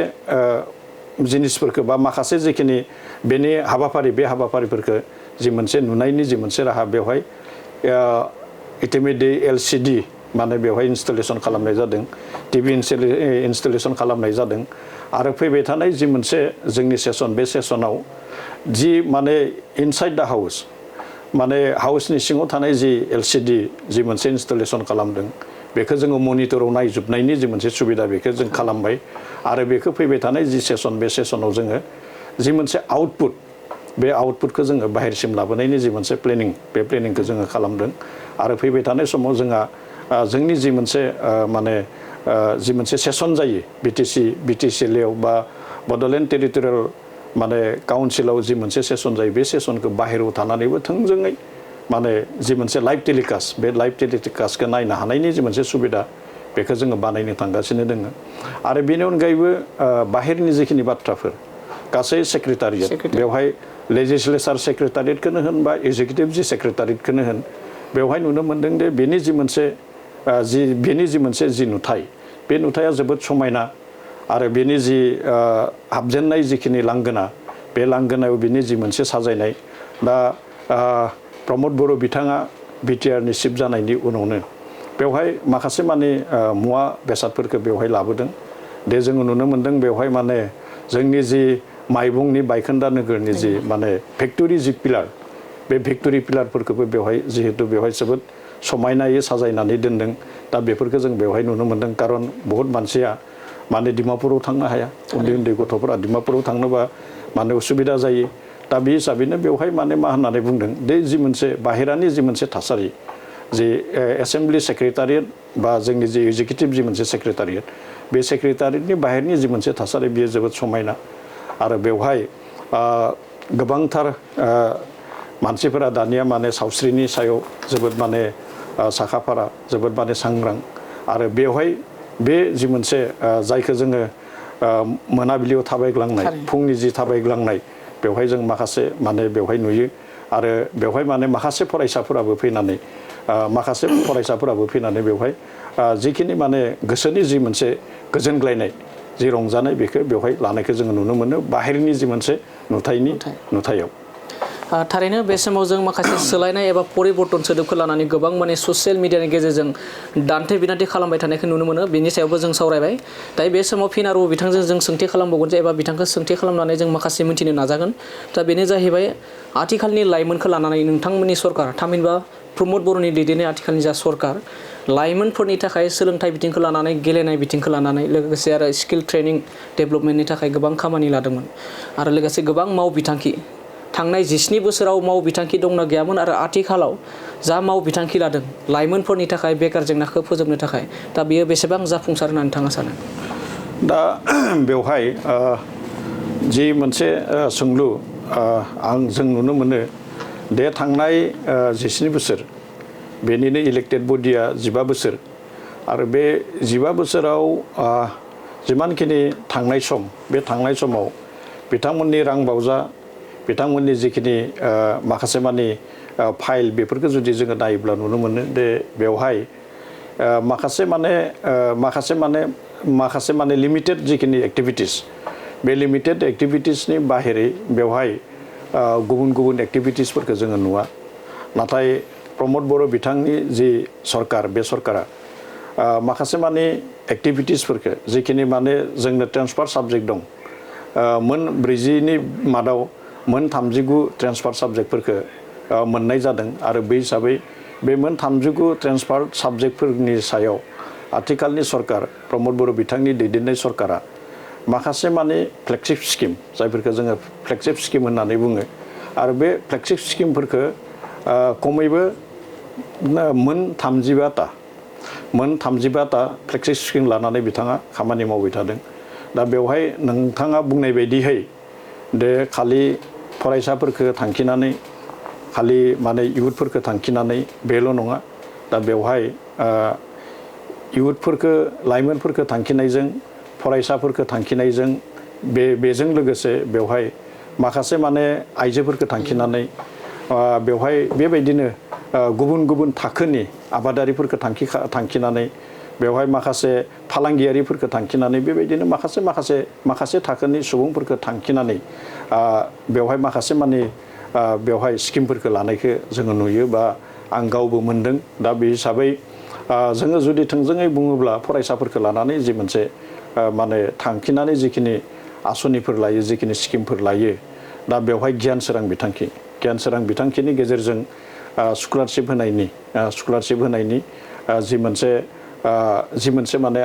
जिनिसफोरखौ बा माखासे जिखिनि बेनि बे हाबाफारिफोरखौ जि मोनसे नुनायनि जि मोनसे राहा बेवहाय इटिमेडि LCD माने बेवहाय इनस्टलेसन खालामनाय जादों TV इनस्टलेसन खालामनाय जादों आरो फैबाय थानाय जि मोनसे जोंनि सेसन बे सेसनाव जि माने इनसाइड दा हाउस माने हाउसनि सिङाव थानाय जि LCD जि मोनसे इनस्टलेसन खालामदों बेखौ जोङो मनिटराव नायजोबनायनि जि मोनसे सुबिदा बेखौ जों खालामबाय आरो बेखौ फैबाय थानाय जि सेसन बे सेसनाव जोङो जि मोनसे आउटपुट बे आउटपुटखौ जोङो बाहेरसिम लाबोनायनि जि मोनसे प्लेनिं बे प्लेनिंखौ जोङो खालामदों आरो फैबाय थानाय समाव जोंहा जोंनि जि मोनसे माने जि मोनसे सेसन जायो BTC लेआव बा बड'लेण्ड टेरिटरियेल माने काउन्सिलाव जि मोनसे सेसन जायो बे सेसनखौ बाहेरायाव थानानैबो थोंजोङै माने जि मोनसे लाइभ टेलिकास्ट बे लाइभ टेलिकास्टखौ नायनो हानायनि जि मोनसे सुबिदा बेखौ जोङो बानायनो थांगासिनो दङ आरो बेनि अनगायैबो बाहेरनि जिखिनि बाथ्राफोर गासै सेक्रेटारियेट बेवहाय लेजिस्लेचार सेक्रेटारियेटखौनो होन बा एक्जिकिउटिभ जि सेक्रेटारियेटखौनो होन बेवहाय नुनो मोनदों दे बेनि जि मोनसे जि नुथाय बे नुथाया जोबोद समायना आरो बेनि जि हाबजेननाय जिखिनि लांगोना बे लांगोनायाव बिनि जि मोनसे साजायनाय दा प्रमद बर' बिथाङा बिटिआरनि चिफ जानायनि उनावनो बेवहाय माखासे माने मुवा बेसादफोरखौ बेवहाय लाबोदों दे जोङो नुनो मोन्दों बेवहाय माने जोंनि जि माइबंनि बायखोन्दा नोगोरनि जि माने फेक्टरि जि पिलार बे फेक्टरि पिलारफोरखौबो बेवहाय जिहेतु बेवहाय जोबोद समायनायै साजायनानै दोनदों दा बेफोरखौ जों बेवहाय नुनो मोन्दों कारन बहुत मानसिया माने डिमापुराव थांनो हाया उन्दै उन्दै गथ'फोरा डिमापुराव थांनोबा माने उसुबिदा जायो दा बे हिसाबैनो बेवहाय माने मा होननानै बुंदों बे जि मोनसे बाहेरानि जि मोनसे थासारि जि एसेम्बलि सेक्रेटारियेट बा जोंनि जि एक्जिकिउटिभ जि मोनसे सेक्रेटारियेट बे सेक्रेटारियेटनि बाहेरनि जि मोनसे थासारि बेयो जोबोद समायना आरो बेवहाय गोबांथार मानसिफोरा दानिया माने सावस्रिनि सायाव जोबोद माने साखाफारा जोबोद माने सांग्रां आरो बेवहाय बे जि मोनसे जायखौ जोङो मोनाबिलियाव थाबायग्लांनाय फुंनि जि थाबायग्लांनाय बेवहाय जों माखासे माने बेवहाय नुयो आरो बेवहाय माने माखासे फरायसाफोराबो फैनानै बेवहाय जिखिनि माने गोसोनि जि मोनसे गोजोनग्लायनाय जि रंजानाय बेखौ बेवहाय लानायखौ जोङो नुनो मोनो बाहेरनि जि मोनसे नुथायाव थारैनो बे समाव जों माखासे सोलायनाय एबा परिबर्तन सोदोबखौ लानानै गोबां माने ससियेल मिडियानि गेजेरजों दान्थे बिदान्थे खालामबाय थानायखौ नुनो मोनो बेनि सायावबो जों सावरायबाय दायो बे समाव फिन आरो बिथांजों जों सोंथि खालामबावगोन जे एबा बिथांखौ सोंथि खालामनानै जों माखासे मिथिनो नाजागोन दा बेनो जाहैबाय आथिखालनि लाइमोनखौ लानानै नोंथांमोननि सरकार थामहिनबा प्रमद बर'नि दैदेननाय आथिखालनि जा सरकार लाइमोनफोरनि थाखाय सोलोंथाइ बिथिंखौ लानानै गेलेनाय बिथिंखौ लानानै लोगोसे आरो स्किल ट्रेनिं डेभेलपमेन्टनि थाखाय गोबां खामानि लादोंमोन आरो लोगोसे गोबां मावबिथांखि थांनाय 17 बोसोराव मावबिथांखि दंना गैयामोन आरो आथिखालाव जा मावबिथांखि लादों लाइमोनफोरनि थाखाय बेकार जेंनाखौ फोजोबनो थाखाय दा बेयो बेसेबां जाफुंसार होननानै नोंथाङा सानो दा बेवहाय जि मोनसे सोंलु जों नुनो मोनो दे थांनाय 17 बोसोर बेनिनो इलेक्टेड बडिया 15 बोसोर आरो बे 15 बोसोराव जिमानखिनि थांनाय सम बे थांनाय समाव बिथांमोननि रांबावजा बिथांमोननि जिखिनि माखासे मानि फाइल बेफोरखौ जुदि जोङो नायोब्ला नुनो मोनो दे बेवहाय माखासे माने लिमिटेड जिखिनि एक्टिभिटिस बे लिमिटेड एक्टिभिटिसनि बाहेरै बेवहाय गुबुन एक्टिभिटिसफोरखौ जोङो नुवा नाथाय प्रमद बर' बिथांनि जि सरकार बे सरकारा माखासे माने एक्टिभिटिसफोरखौ जिखिनि माने जोंनो ट्रेन्सफार साबजेक्ट दं मोन 40नि मादाव मोन 39 ट्रेन्सफार साबजेक्टफोरखौ मोननाय जादों आरो बे हिसाबै बे मोन 39 ट्रेन्सफार साबजेक्टफोरनि सायाव आथिखालनि सरकार प्रमद बर' बिथांनि दैदेननाय सरकारा माखासे माने फ्लेगशिप स्किम जायफोरखौ जोङो फ्लेगशिप स्किम होननानै बुङो आरो बे फ्लेगशिप स्किमफोरखौ खमैबो मोन 35टा फ्लेगशिप स्किम लानानै बिथाङा खामानि मावबाय थादों दा बेवहाय नोंथाङा बुंनाय बायदियै दे खालि फरायसाफोरखौ थांखिनानै खालि माने इयुथफोरखौ थांखिनानै बेल' नङा दा बेवहाय इयुथफोरखौ लाइमोनफोरखौ थांखिनायजों फरायसाफोरखौ थांखिनायजों बेजों लोगोसे बेवहाय माखासे माने आइजोफोरखौ थांखिनानै बेवहाय बेबायदिनो गुबुन थाखोनि आबादारिफोरखौ थांखिनानै बेवहाय माखासे फालांगियारिफोरखौ थांखिनानै बेबायदिनो माखासे थाखोनि सुबुंफोरखौ थांखिनानै बेवहाय माखासे माने बेवहाय स्किमफोरखौ लानायखौ जोङो नुयो बा आं गावबो मोनदों दा बे हिसाबै जोङो जुदि थोंजोङै बुङोब्ला फरायसाफोरखौ लानानै जि मोनसे माने थांखिनानै जिखिनि आसनिफोर लायो जिखिनि स्किमफोर लायो दा बेवहाय गियान सोरां बिथांखिनि गेजेरजों स्कलारशिप होनायनि जि मोनसे माने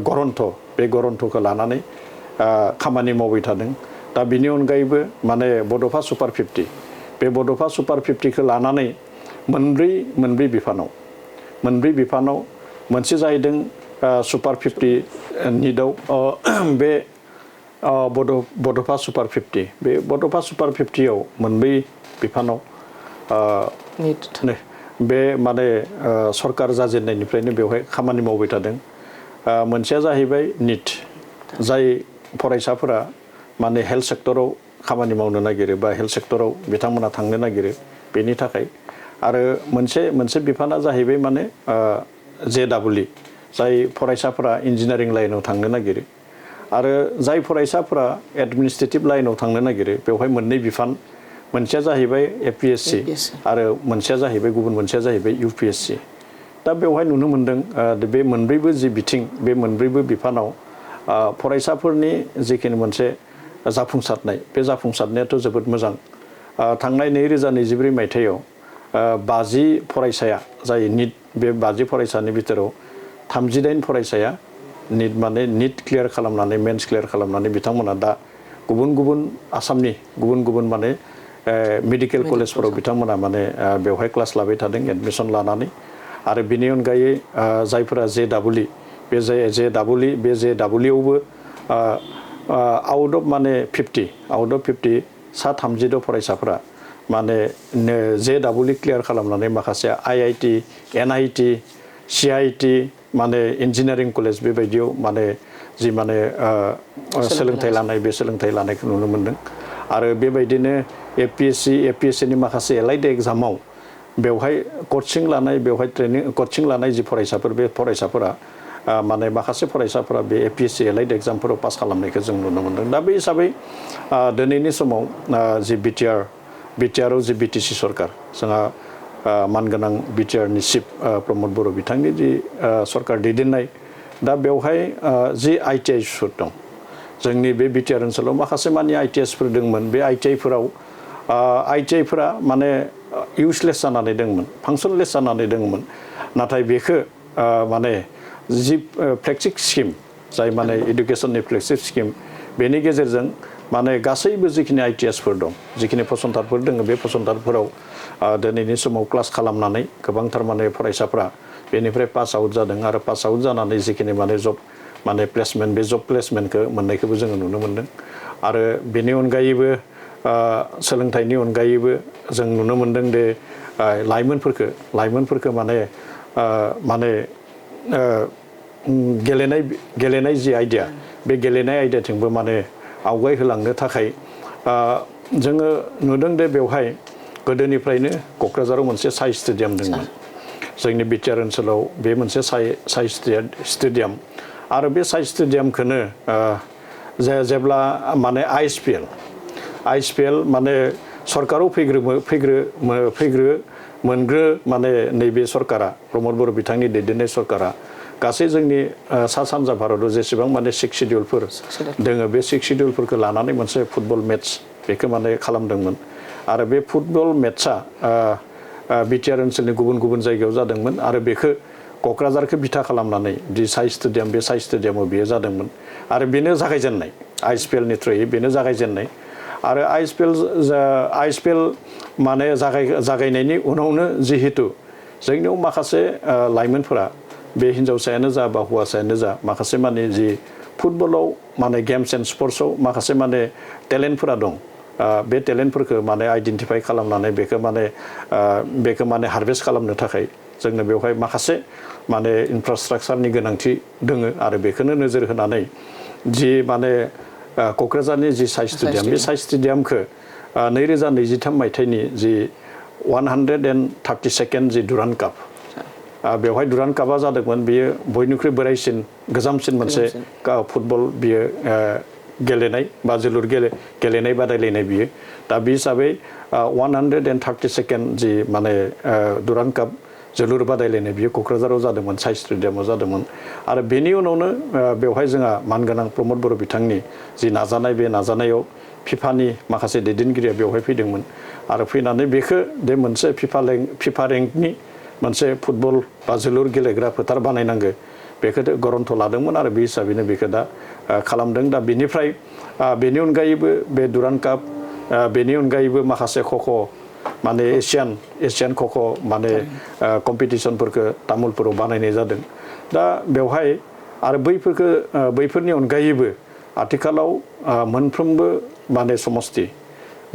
गरन्थ बे गरन्थखौ लानानै खामानि मावबाय थादों दा बिनि अनगायैबो माने बड'फा सुपार 50 बे बड'फा सुपार 50खौ लानानै मोनब्रै बिफानाव मोनसे जाहैदों सुपार 50 निटआव बे बड'फा सुपार 50 बे बड'फा सुपार 50आव मोनब्रै बिफानाव बे माने सरकार जाजेननायनिफ्रायनो बेवहाय खामानि मावबाय थादों मोनसेया जाहैबाय निट जाय फरायसाफोरा माने हेल्थ सेक्टराव खामानि मावनो नागिरो बा हेल्थ सेक्टराव बिथांमोना थांनो नागिरो बेनि थाखाय आरो मोनसे बिफाना जाहैबाय माने जाय फरायसाफोरा इन्जिनियारिं लाइनाव थांनो नागिरो आरो जाय फरायसाफोरा एडमिनिस्ट्रेटिभ लाइनाव थांनो नागिरो बेवहाय मोननै बिफान मोनसेया जाहैबाय एपीएससी आरो मोनसेया जाहैबाय गुबुन मोनसेया जाहैबाय यूपीएससी दा बेवहाय नुनो मोनदों बे मोनब्रैबो जि बिथिं बे मोनब्रैबो बिफानाव फरायसाफोरनि जिखिनि मोनसे जाफुंसारनाय बे जाफुंसारनायाथ' जोबोद मोजां थांनाय 2024 मायथाइयाव 50 फरायसाया जाय निट बे 50 फरायसानि बिथोराव 38 फरायसाया निट माने निट क्लियार खालामनानै मेन्स क्लियार खालामनानै बिथांमोना दा गुबुन गुबुन आसामनि गुबुन गुबुन माने मेडिकेल कलेजफोराव बिथांमोना माने बेवहाय क्लास लाबाय थादों एडमिशन लानानै आरो बिनि अनगायै जायफोरा जेडाबलई बे जेडाबलईआवबो आउट अफ माने 50 आउट अफ 50 सा 32 फरायसाफोरा माने जेडाबलई क्लियार खालामनानै माखासे आईआईटी एनआईटी सीआईटी माने इंजीनियरिंग कलेज बेबायदियाव माने जि माने सोलोंथाइ लानाय बे सोलोंथाइ लानायखौ नुनो मोनदों आरो बेबायदिनो एपीएससी नि माखासे एलाइड एग्जामाव बेवहाय कोचिं लानाय बेवहाय ट्रेनिं कोचिं लानाय जि फरायसाफोर बे फरायसाफोरा माने माखासे फरायसाफोरा बे एपीएससी एलाइड एग्जामफोराव पास खालामनायखौ जों नुनो मोनदों दा बे हिसाबै दिनैनि समाव जि बिटिआरआव जि बिटिसि सरकार जोंहा मानगोनां बिटिआरनि चिफ प्रमद बर' बिथांनि जि सरकार दैदेननाय दा बेवहाय जि आईटीआईफोर दं जोंनि बे बिटिआर ओनसोलाव माखासे मानि आईटीआईफोर दंमोन बे आईटीआईफोरा माने इउजलेस जानानै दंमोन फांसनलेस जानानै दंमोन नाथाय बेखौ माने जि फ्लेगशिप स्किम जाय माने एडुकेशननि फ्लेगशिप स्किम बेनि गेजेरजों माने गासैबो जिखिनि आईटीआईफोर दं जिखिनि फसंथानफोर दङ बे फसंथानफोराव दिनैनि समाव क्लास खालामनानै गोबांथार माने फरायसाफ्रा बेनिफ्राय पास आउट जादों आरो पास आउट जानानै जिखिनि माने जब माने प्लेसमेन्ट बे जब प्लेसमेन्टखौ मोननायखौबो जोङो नुनो मोनदों आरो बेनि अनगायैबो सोलोंथाइनि अनगायैबो जों नुनो मोनदों दे लाइमोनफोरखौ माने गेलेनाय जि आइडिया बे गेलेनाय आइडियाथिंबो माने आवगाय होलांनो थाखाय जोङो नुदों दे बेवहाय गोदोनिफ्रायनो क'क्राझाराव मोनसे साइ स्टेडियाम दंमोन जोंनि बिटिआर ओनसोलाव बे मोनसे साइ स्टेडियाम आरो बे साइ स्टेडियामखौनो जेब्ला माने आइएसपिएल माने सरकाराव मोनग्रो माने नैबे सरकारा प्रमद बर' बिथांनि दैदेननाय सरकारा गासै जोंनि सा सानजा भारताव जेसेबां माने 6 शिड्युलफोर दोङो बे 6 शिड्युलफोरखौ लानानै मोनसे फुटबल मेट्च बेखौ माने खालामदोंमोन आरो बे फुटबल मेट्चआ बिटिआर ओनसोलनि गुबुन गुबुन जायगायाव जादोंमोन आरो बेखौ क'क्राझारखौ बिथा खालामनानै जि साइ स्टेडियाम बे साइ स्टेडियामाव बेयो जादोंमोन आरो बेनो जागायजेननाय आइएसपिएलनि थ्रुयै बेनो जागायजेननाय आरो आइएसपिएल माने जागायनायनि उनावनो जिहेतु जोंनियाव माखासे लाइमोनफोरा बे हिन्जावसायानो जा बा हौवासायानो जा माखासे माने जि फुटबलाव माने गेम्स एन्ड स्पर्ट्सआव माखासे माने टेलेन्टफोरा दं बे टेलेन्टफोरखौ माने आइडेन्टिफाइ खालामनानै बेखौ माने हारभेस्ट खालामनो थाखाय जोंनो बेवहाय माखासे माने इनफ्रास्ट्राक्चारनि गोनांथि दोङो आरो बेखौनो नोजोर होनानै जि माने क'क्राझारनि जि साइ स्टेडियाम बे साइ स्टेडियामखौ 2023 मायथाइनि जि 132nd जि डुरान्ड काप बेवहाय डुरान्ड कापा जादोंमोन बेयो बयनिख्रुइ बोराइसिन गोजामसिन मोनसे फुटबल बियो गेलेनाय बा जोलुर गेलेनाय बादायलायनाय बियो दा बे हिसाबै 132nd जि माने डुरान्ड काप जोलुर बादायलायनाय बियो क'क्राझाराव जादोंमोन साइ स्टेडियामाव जादोंमोन आरो बेनि उनावनो बेवहाय जोंहा मानगोनां प्रमद बर' बिथांनि जि नाजानाय बे नाजानायाव फिफानि माखासे दैदेनगिरिया बेवहाय फैदोंमोन आरो फैनानै बेखौ बे मोनसे फिफा रेंकनि मोनसे फुटबल बा जोलुर गेलेग्रा फोथार बानायनांगौ बेखौ गरन्थ लादोंमोन आरो बे हिसाबैनो बेखौ दा खालामदों दा बेनिफ्राय बेनि अनगायैबो बे डुरान्ड काप बेनि अनगायैबो माखासे खख' माने एसियान खख' माने कम्पिटिसनफोरखौ तामुलपुराव बानायनाय जादों दा बेवहाय आरो बैफोरनि अनगायैबो आथिखालाव मोनफ्रोमबो माने समस्ति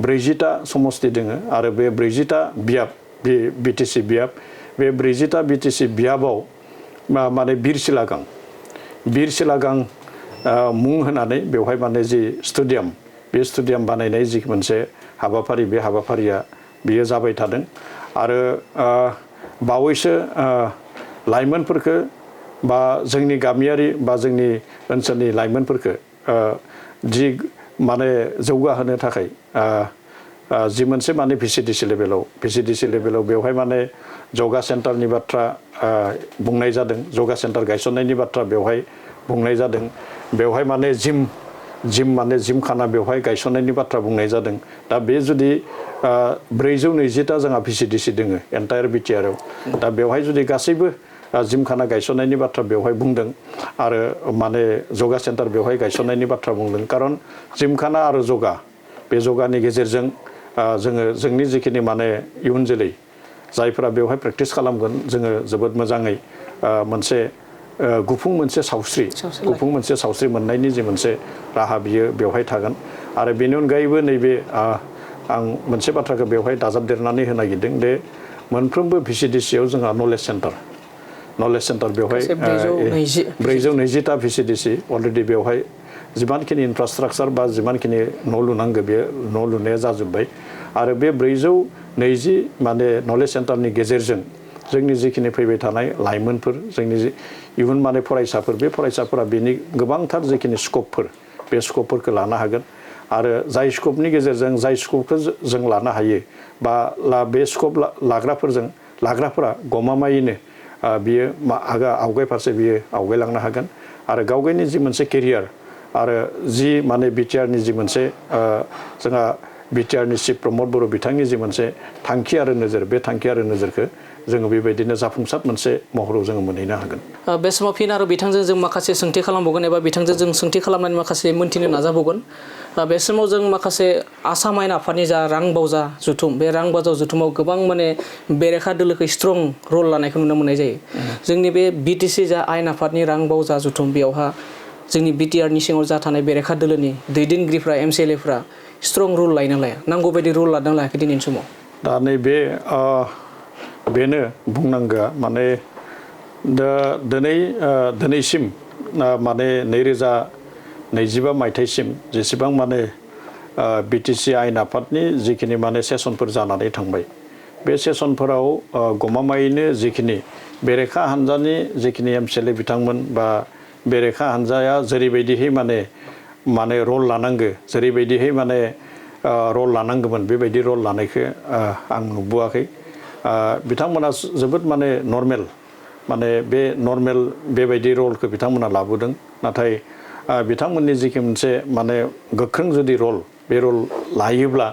40टा समस्ति दोङो आरो बे 40टा बियाब बे बिटिसि बियाब बे 40टा बिटिसि बियाबाव माने बिरसिलागां मुं होनानै बेवहाय माने जि स्टेडियाम बे स्टेडियाम बानायनाय जि मोनसे हाबाफारि बे हाबाफारिया बियो जाबाय थादों आरो बावैसो लाइमोनफोरखौ बा जोंनि गामियारि बा जोंनि ओनसोलनि लाइमोनफोरखौ जि माने जौगाहोनो थाखाय जि मोनसे माने VCDC लेभेलाव बेवहाय माने जगा सेन्टारनि बाथ्रा बुंनाय जादों जगा सेन्टार गायसननायनि बाथ्रा बेवहाय बुंनाय जादों बेवहाय माने जिमखाना बेवहाय गायसननायनि बाथ्रा बुंनाय जादों दा बे जुदि 420टा जोंहा VCDC दोङो एन्टायार BTR आव दा बेवहाय जुदि गासैबो जिमखाना गायसननायनि बाथ्रा बेवहाय बुंदों आरो माने जगा सेन्टार बेवहाय गायसननायनि बाथ्रा बुंदों खारन जिमखाना आरो जगा बे जगानि गेजेरजों जोङो जोंनि जिखिनि माने इयुन जोलै जायफोरा बेवहाय प्रेक्टिस खालामगोन जोङो जोबोद मोजाङै मोनसे गुफुं मोनसे सावस्रि मोननायनि जे मोनसे राहा बियो बेवहाय थागोन आरो बेनि अनगायैबो नैबे आं मोनसे बाथ्राखौ बेवहाय दाजाबदेरनानै होनो नागिरदों दे मोनफ्रोमबो VCDC आव जोंहा नलेज सेन्टार बेवहाय 420टा VCDC अलरेडि बेवहाय जिमानखिनि इनफ्रास्ट्राक्चार बा जिमानखिनि न' लुनांगौ बे न' लुनाया जाजोब्बाय आरो बे 420 माने नलेज सेन्टारनि गेजेरजों जोंनि जिखिनि फैबाय थानाय लाइमोनफोर जोंनि इयुन माने फरायसाफोर बे फरायसाफोरा बेनि गोबांथार जिखिनि स्कपफोर बे स्कपफोरखौ लानो हागोन आरो जाय स्कपनि गेजेरजों जाय स्कपखौ जों लानो हायो बा बे स्कप लाग्राफोरा गमामायैनो बियो आवगाय फारसे बियो आवगायलांनो हागोन आरो गावगायनि जि मोनसे केरियार आरो जि माने BTRनि जि मोनसे जोंहा BTRनि चिफ प्रमद बर' बिथांनि जि मोनसे थांखि आरो नोजोर बे थांखि आरो नोजोरखौ जोङो बेबायदिनो जाफुंसार मोनसे महराव जोङो मोनहैनो हागोन बे समाव फिन आरो बिथांजों जों माखासे सोंथि खालामबावगोन एबा बिथांजों जों सोंथि खालामनानै माखासे मोन्थिनो नाजाबावगोन बे समाव जों माखासे आसाम आयेन आफादनि जा रां बावजा जुथुम बे रां बावजा जुथुमाव गोबां माने बेरेखा दोलोखौ स्ट्रं रल लानायखौ नुनो मोननाय जायो जोंनि बे BTC जा आयेन आफादनि रां बावजा जुथुम बेयावहा जोंनि BTRनि सिङाव जा थानाय बेरेखा दोलोनि दैदेनगिरिफ्रा MCLAफ्रा स्ट्रं रुल लायो ना लाया नांगौ बायदि रुल लादों लायाखै दिनैनि समाव दा नैबे बेनो बुंनांगौआ माने दिनैसिम माने 2025 मायथाइसिम जेसेबां माने BTC आयेन आफादनि जिखिनि माने सेसनफोर जानानै थांबाय बे सेसनफोराव गमामायैनो जिखिनि बेरेखा हान्जानि जिखिनि MCLA बिथांमोन बा बेरेखा हान्जाया जेरैबायदिहै माने रल लानांगौ जेरैबायदिहै माने रल लानांगौमोन बेबायदि रल लानायखौ आं नुबोआखै बिथांमोना जोबोद माने नर्मेल माने बे नर्मेल बेबायदि रलखौ बिथांमोना लाबोदों नाथाय बिथांमोननि जिखि मोनसे माने गोख्रों जुदि रल बे रल लायोब्ला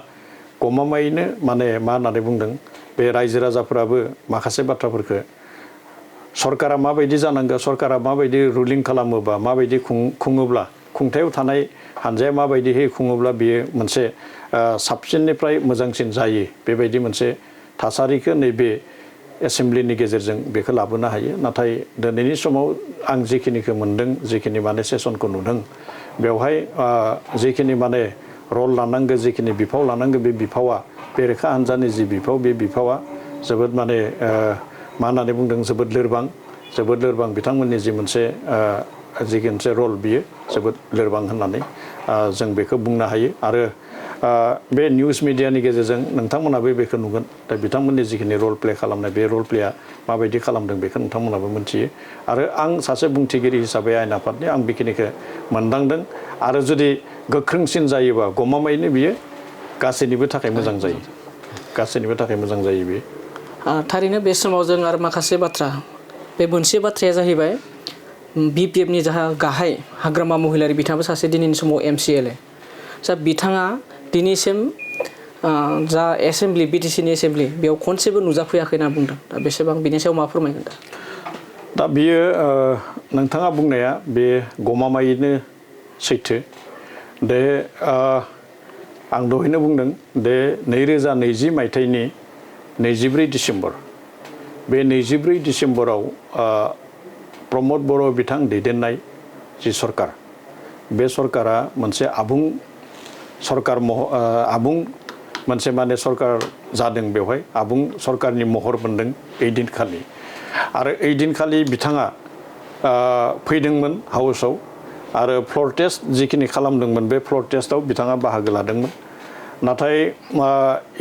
गमामायैनो माने मा होननानै बुंदों बे रायजो राजाफोराबो माखासे बाथ्राफोरखौ सरकारा माबायदि जानांगौ सरकारा माबायदि रुलिं खालामोबा माबायदि खुङोब्ला खुंथायाव थानाय हान्जाया माबायदिहै खुङोब्ला बियो मोनसे साबसिननिफ्राय मोजांसिन जायो बेबायदि मोनसे थासारिखौ नैबे एसेम्ब्लिनि गेजेरजों बेखौ लाबोनो हायो नाथाय दिनैनि समाव आं जिखिनिखौ मोनदों जिखिनि माने सेसनखौ नुदों बेवहाय जिखिनि माने रल लानांगौ जिखिनि बिफाव लानांगौ बे बिफावा बेरेखा हान्जानि जि बिफाव बे बिफावा जोबोद माने मा होननानै बुंदों जोबोद लोरबां बिथांमोननि जि मोनसे रल बियो जोबोद लोरबां होननानै जों बेखौ बुंनो हायो आरो बे निउस मिडियानि गेजेरजों नोंथांमोनाबो बेखौ नुगोन दा बिथांमोननि जिखिनि रल प्ले खालामनाय बे रल प्लेया माबायदि खालामदों बेखौ नोंथांमोनाबो मिथियो आरो आं सासे बुंथिगिरि हिसाबै आयेन आफादनि आं बेखिनिखौ मोनदांदों आरो जुदि गोख्रोंसिन जायोबा गमामायैनो बियो गासैनिबो थाखाय मोजां जायो बेयो थारैनो बे समाव जों आरो माखासे बाथ्रा बे मोनसे बाथ्राया जाहैबाय BPFनि जा गाहाय हाग्रामा महिलारि बिथाङाबो सासे दिनैनि समाव MCLA जा बिथाङा दिनैसिम जा एसेम्ब्लि BTCनि एसेम्ब्लि बेयाव खनसेबो नुजाफैयाखै होनना बुंदों दा बेसेबां बिनि सायाव मा फोरमायगोन दा बियो नोंथाङा बुंनाया बे गमामायैनो सैथो दे आं दहायनो बुंदों दे 2020 मायथाइनि 24 डिसेम्बर बे 24 डिसेम्बराव प्रमद बर' बिथां दैदेननाय जि सरकार बे सरकारा मोनसे आबुं मोनसे माने सरकार जादों बेवहाय आबुं सरकारनि महर मोनदों ओइदिनखालि आरो ओइदिनखालि बिथाङा फैदोंमोन हाउसआव आरो फ्लर टेस्ट जिखिनि खालामदोंमोन बे फ्लर टेस्टआव बिथाङा बाहागो लादोंमोन नाथाय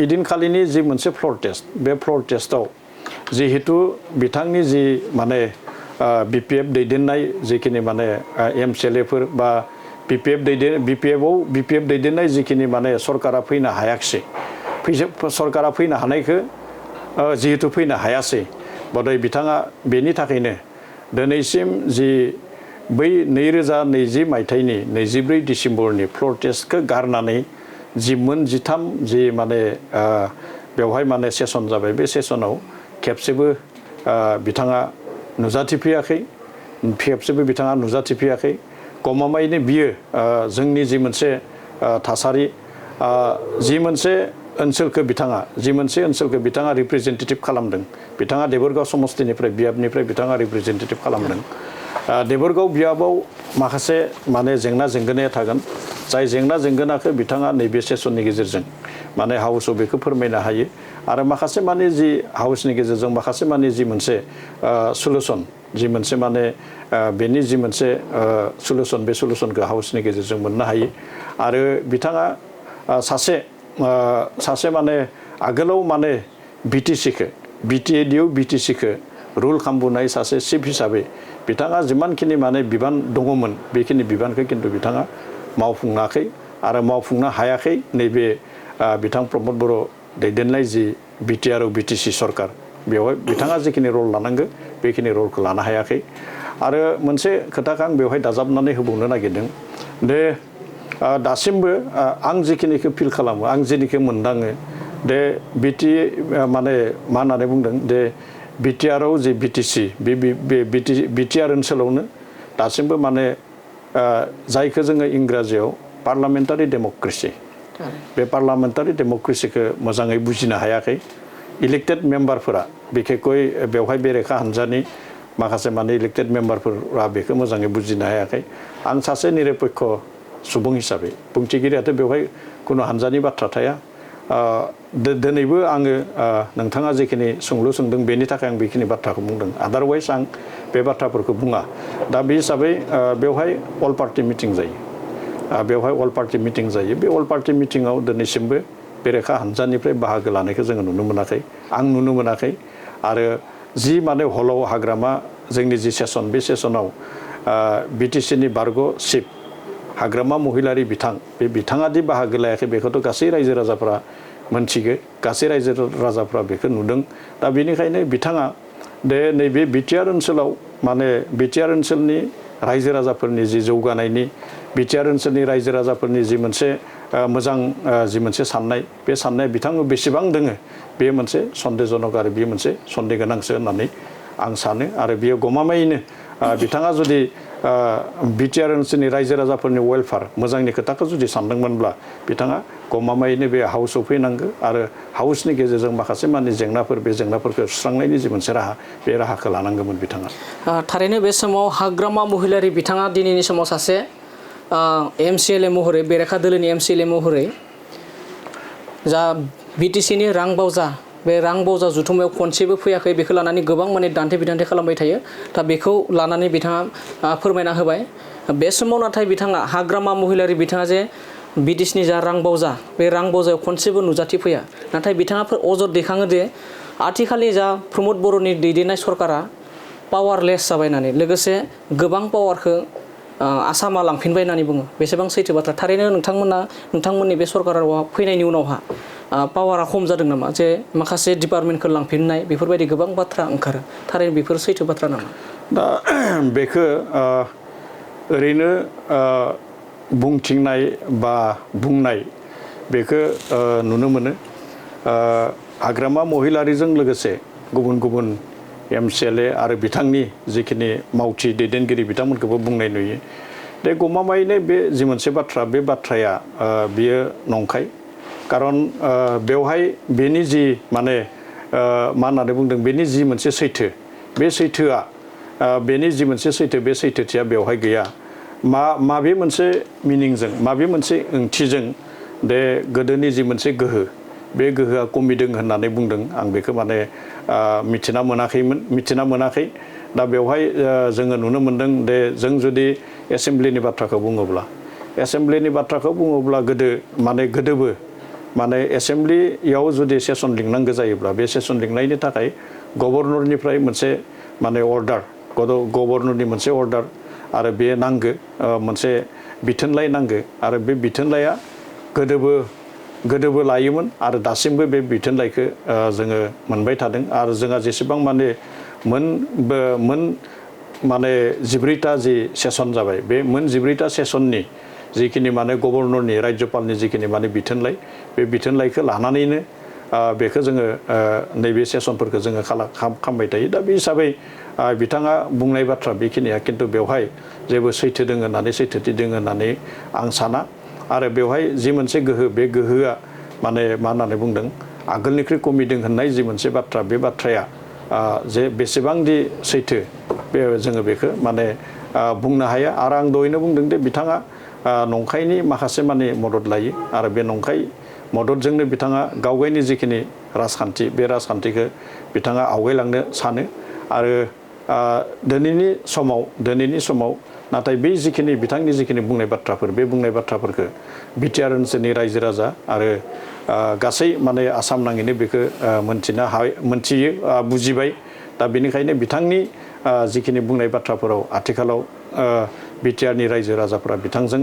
ओइदिनखालिनि जि मोनसे फ्लर टेस्ट बे फ्लर टेस्टआव जिहेतु बिथांनि जि माने BPF दैदेननाय जिखिनि माने MCLAफोर बा BPF दैदेननाय जिखिनि माने सरकारा फैनो हायाखिसै सरकारा फैनो हानायखौ जिहेतु फैनो हायासै बधय बिथाङा बेनि थाखायनो दिनैसिम जि बै 2020 मायथाइनि 24 डिसेम्बरनि फ्लर टेस्टखौ गारनानै जि मोन 13 जि माने बेवहाय माने सेसन जाबाय बे सेसनाव खेबसेबो बिथाङा नुजाथिफैयाखै खेबसेबो बिथाङा नुजाथिफैयाखै गमामायैनो बियो जोंनि जि मोनसे थासारि जि मोनसे ओनसोलखौ बिथाङा रिप्रेजेन्टेटिभ खालामदों बिथाङा देबोरगाव समस्तिनिफ्राय बियाबनिफ्राय बिथाङा रिप्रेजेन्टेटिभ खालामदों देबोरगाव बियाबाव माखासे माने जेंना जेंगोनाया थागोन जाय जेंना जेंगोनाखौ बिथाङा नैबे सेसननि गेजेरजों माने हाउसआव बेखौ फोरमायनो हायो आरो माखासे माने जि हाउसनि गेजेरजों माखासे माने जि मोनसे सलुसन जि मोनसे माने बेनि जि मोनसे सलुसन बे सलुसनखौ हाउसनि गेजेरजों मोननो हायो आरो बिथाङा सासे माने आगोलाव माने BTCखौ रुल खालामबोनाय सासे चिफ हिसाबै बिथाङा जिमानखिनि माने बिबान दङमोन बेखिनि बिबानखौ खिन्थु बिथाङा मावफुङाखै आरो मावफुंनो हायाखै नैबे बिथां प्रमद बर' दैदेननाय जि BTR BTC सरकार बेवहाय बिथाङा जिखिनि रल लानांगौ बेखिनि रलखौ लानो हायाखै आरो मोनसे खोथाखौ आं बेवहाय दाजाबनानै होबावनो नागिरदों दे दासिमबो आं जिखिनिखौ फिल खालामो आं जेनिखौ मोनदाङो दे माने मा होननानै बुंदों दे BTRआव जि BTC बे BTR ओनसोलावनो दासिमबो माने जायखौ जोङो इंराजियाव पार्लामेन्टारि डेम'क्रेसि बे पार्लामेन्टारि डेम'क्रेसिखौ मोजाङै बुजिनो हायाखै इलेक्टेड मेम्बारफोरा बिखेखय बेवहाय बेरेखा हान्जानि माखासे माने इलेक्टेड मेम्बारफोरा बेखौ मोजाङै बुजिनो हायाखै आं सासे निरपेक्ष सुबुं हिसाबै बुंथिगिरियाथ' बेवहाय खुनु हान्जानि बाथ्रा थाया दिनैबो आङो नोंथाङा जेखिनि सोंलु सोंदों बेनि थाखाय आं बेखिनि बाथ्राखौ बुंदों आदारवाइज आं बे बाथ्राफोरखौ बुङा दा बे हिसाबै बेवहाय अल पार्टि मिटिं जायो बे अल पार्टि मिटिङाव दिनैसिमबो बेरेखा हान्जानिफ्राय बाहागो लानायखौ जोङो नुनो मोनाखै आं नुनो मोनाखै आरो जि माने हलाव हाग्रामा जोंनि जि सेसन बे सेसनाव BTCनि बारग' चिफ हाग्रामा महिलारि बिथाङा दि बाहागो लायाखै बेखौथ' गासै रायजो राजाफ्रा मोनथिगो गासै रायजो राजाफ्रा बेखौ नुदों दा बेनिखायनो बिथाङा दे नैबे BTR ओनसोलाव माने BTR ओनसोलनि रायजो राजाफोरनि जि जौगानायनि BTR ओनसोलनि रायजो राजाफोरनि जि मोनसे मोजां जि मोनसे साननाय बे साननाया बिथाङा बेसेबां दोङो बे मोनसे सन्देहजनक आरो बेयो मोनसे सन्देह गोनांसो होननानै आं सानो आरो बेयो गमामायैनो बिथाङा जुदि BTR ओनसोलनि रायजो राजाफोरनि वेलफेयार मोजांनि खोथाखौ जुदि सानदोंमोनब्ला बिथाङा गमामायैनो बे हाउसआव फैनांगौ आरो हाउसनि गेजेरजों माखासे माने जेंनाफोर बे जेंनाफोरखौ सुस्रांनायनि जि मोनसे राहा बे राहाखौ लानांगौमोन बिथाङा थारैनो बे समाव हाग्रामा महिलारि बिथाङा दिनैनि समाव सासे MCLA महरै बेरेखा दोलोनि MCLA महरै जा BTCनि रां बावजा बे रां बावजा जुथुमायाव खनसेबो फैयाखै बेखौ लानानै गोबां माने दान्थे बिदान्थे खालामबाय थायो दा बेखौ लानानै बिथाङा फोरमायना होबाय बे समाव नाथाय बिथाङा हाग्रामा महिलारि बिथाङा जे BTCनि जा रां बावजा बे रां बावजायाव खनसेबो नुजाथिफैया नाथाय बिथाङा अजद दैखाङो दे आथिखालनि जा प्रमद बर'नि दैदेननाय सरकारा पावारलेस जाबाय होननानै लोगोसे गोबां पावारखौ आसामा लांफिनबाय होननानै बुङो बेसेबां सैथो बाथ्रा थारैनो नोंथांमोननि बे सरकाराव फैनायनि उनावहा पावारा खम जादों नामा जे माखासे डिपार्टमेन्टखौ लांफिननाय बेफोरबायदि गोबां बाथ्रा ओंखारो थारैनो बेफोर सैथो बाथ्रा नामा दा बेखौ ओरैनो बुंथिंनाय बा बुंनाय बेखौ नुनो मोनो हाग्रामा महिलारिजों लोगोसे गुबुन गुबुन MCLA आरो बिथांनि जिखिनि मावथि दैदेनगिरि बिथांमोनखौबो बुंनाय नुयो दे गमामायैनो बे जि मोनसे बाथ्रा बे बाथ्राया बियो नंखाय खारन बेवहाय बेनि जि माने मा होननानै बुंदों बेनि जि मोनसे सैथो बे सैथोआ बेनि जि मोनसे सैथो बे सैथोथिया बेवहाय गैया माबे मोनसे मिनिंजों माबे मोनसे ओंथिजों दे गोदोनि जि मोनसे गोहो बे गोहोआ खमिदों होननानै बुंदों आं बेखौ माने मिथिना मोनाखै दा बेवहाय जोङो नुनो मोनदों दे जों जुदि एसेमब्लिनि बाथ्राखौ बुङोब्ला गोदोबो माने एसेमब्लियाव जुदि सेसन लिंनांगौ जायोब्ला बे सेसन लिंनायनि थाखाय गभर्नरनिफ्राय मोनसे माने अर्डार गभर्नरनि मोनसे अर्डार आरो बे नांगो मोनसे बिथोनलाइ नांगो आरो बे बिथोनलाइया गोदोबो लायोमोन आरो दासिमबो बे बिथोनलाइखौ जोङो मोनबाय थादों आरो जोंहा जेसेबां माने माने 14टा जि सेसन जाबाय बे 14टा सेसननि जिखिनि माने गभर्नरनि राज्यपालनि जिखिनि माने बिथोनलाइ बे बिथोनलाइखौ लानानैनो बेखौ जोङो नैबे सेसनफोरखौ जोङो खालामबाय थायो दा बे हिसाबै बिथाङा बुंनाय बाथ्रा बेखिनिया खिन्थु बेवहाय जेबो सैथो दङ होननानै सैथोथि दङ होननानै आं साना आरो बेवहाय जि मोनसे गोहो बे गोहोआ माने मा होननानै बुंदों आगोलनिख्रुइ खमिदों होननाय जि मोनसे बाथ्रा बे बाथ्राया जे बेसेबांदि सैथो बे जोङो बेखौ माने बुंनो हाया आरो आं दहायनो बुंदों दे बिथाङा नंखायनि माखासे माने मदद लायो आरो बे नंखाय मददजोंनो बिथाङा गावगायनि जिखिनि राजखान्थि बे राजखान्थिखौ बिथाङा आवगायलांनो सानो आरो दिनैनि समाव नाथाय बे जिखिनि बिथांनि जिखिनि बुंनाय बाथ्राफोर बे बुंनाय बाथ्राफोरखौ बिटिआर ओनसोलनि रायजो राजा आरो गासै माने आसाम नाङैनो बेखौ मोनथियो बुजिबाय दा बेनिखायनो बिथांनि जिखिनि बुंनाय बाथ्राफोराव आथिखालाव बिटिआरनि रायजो राजाफोरा बिथांजों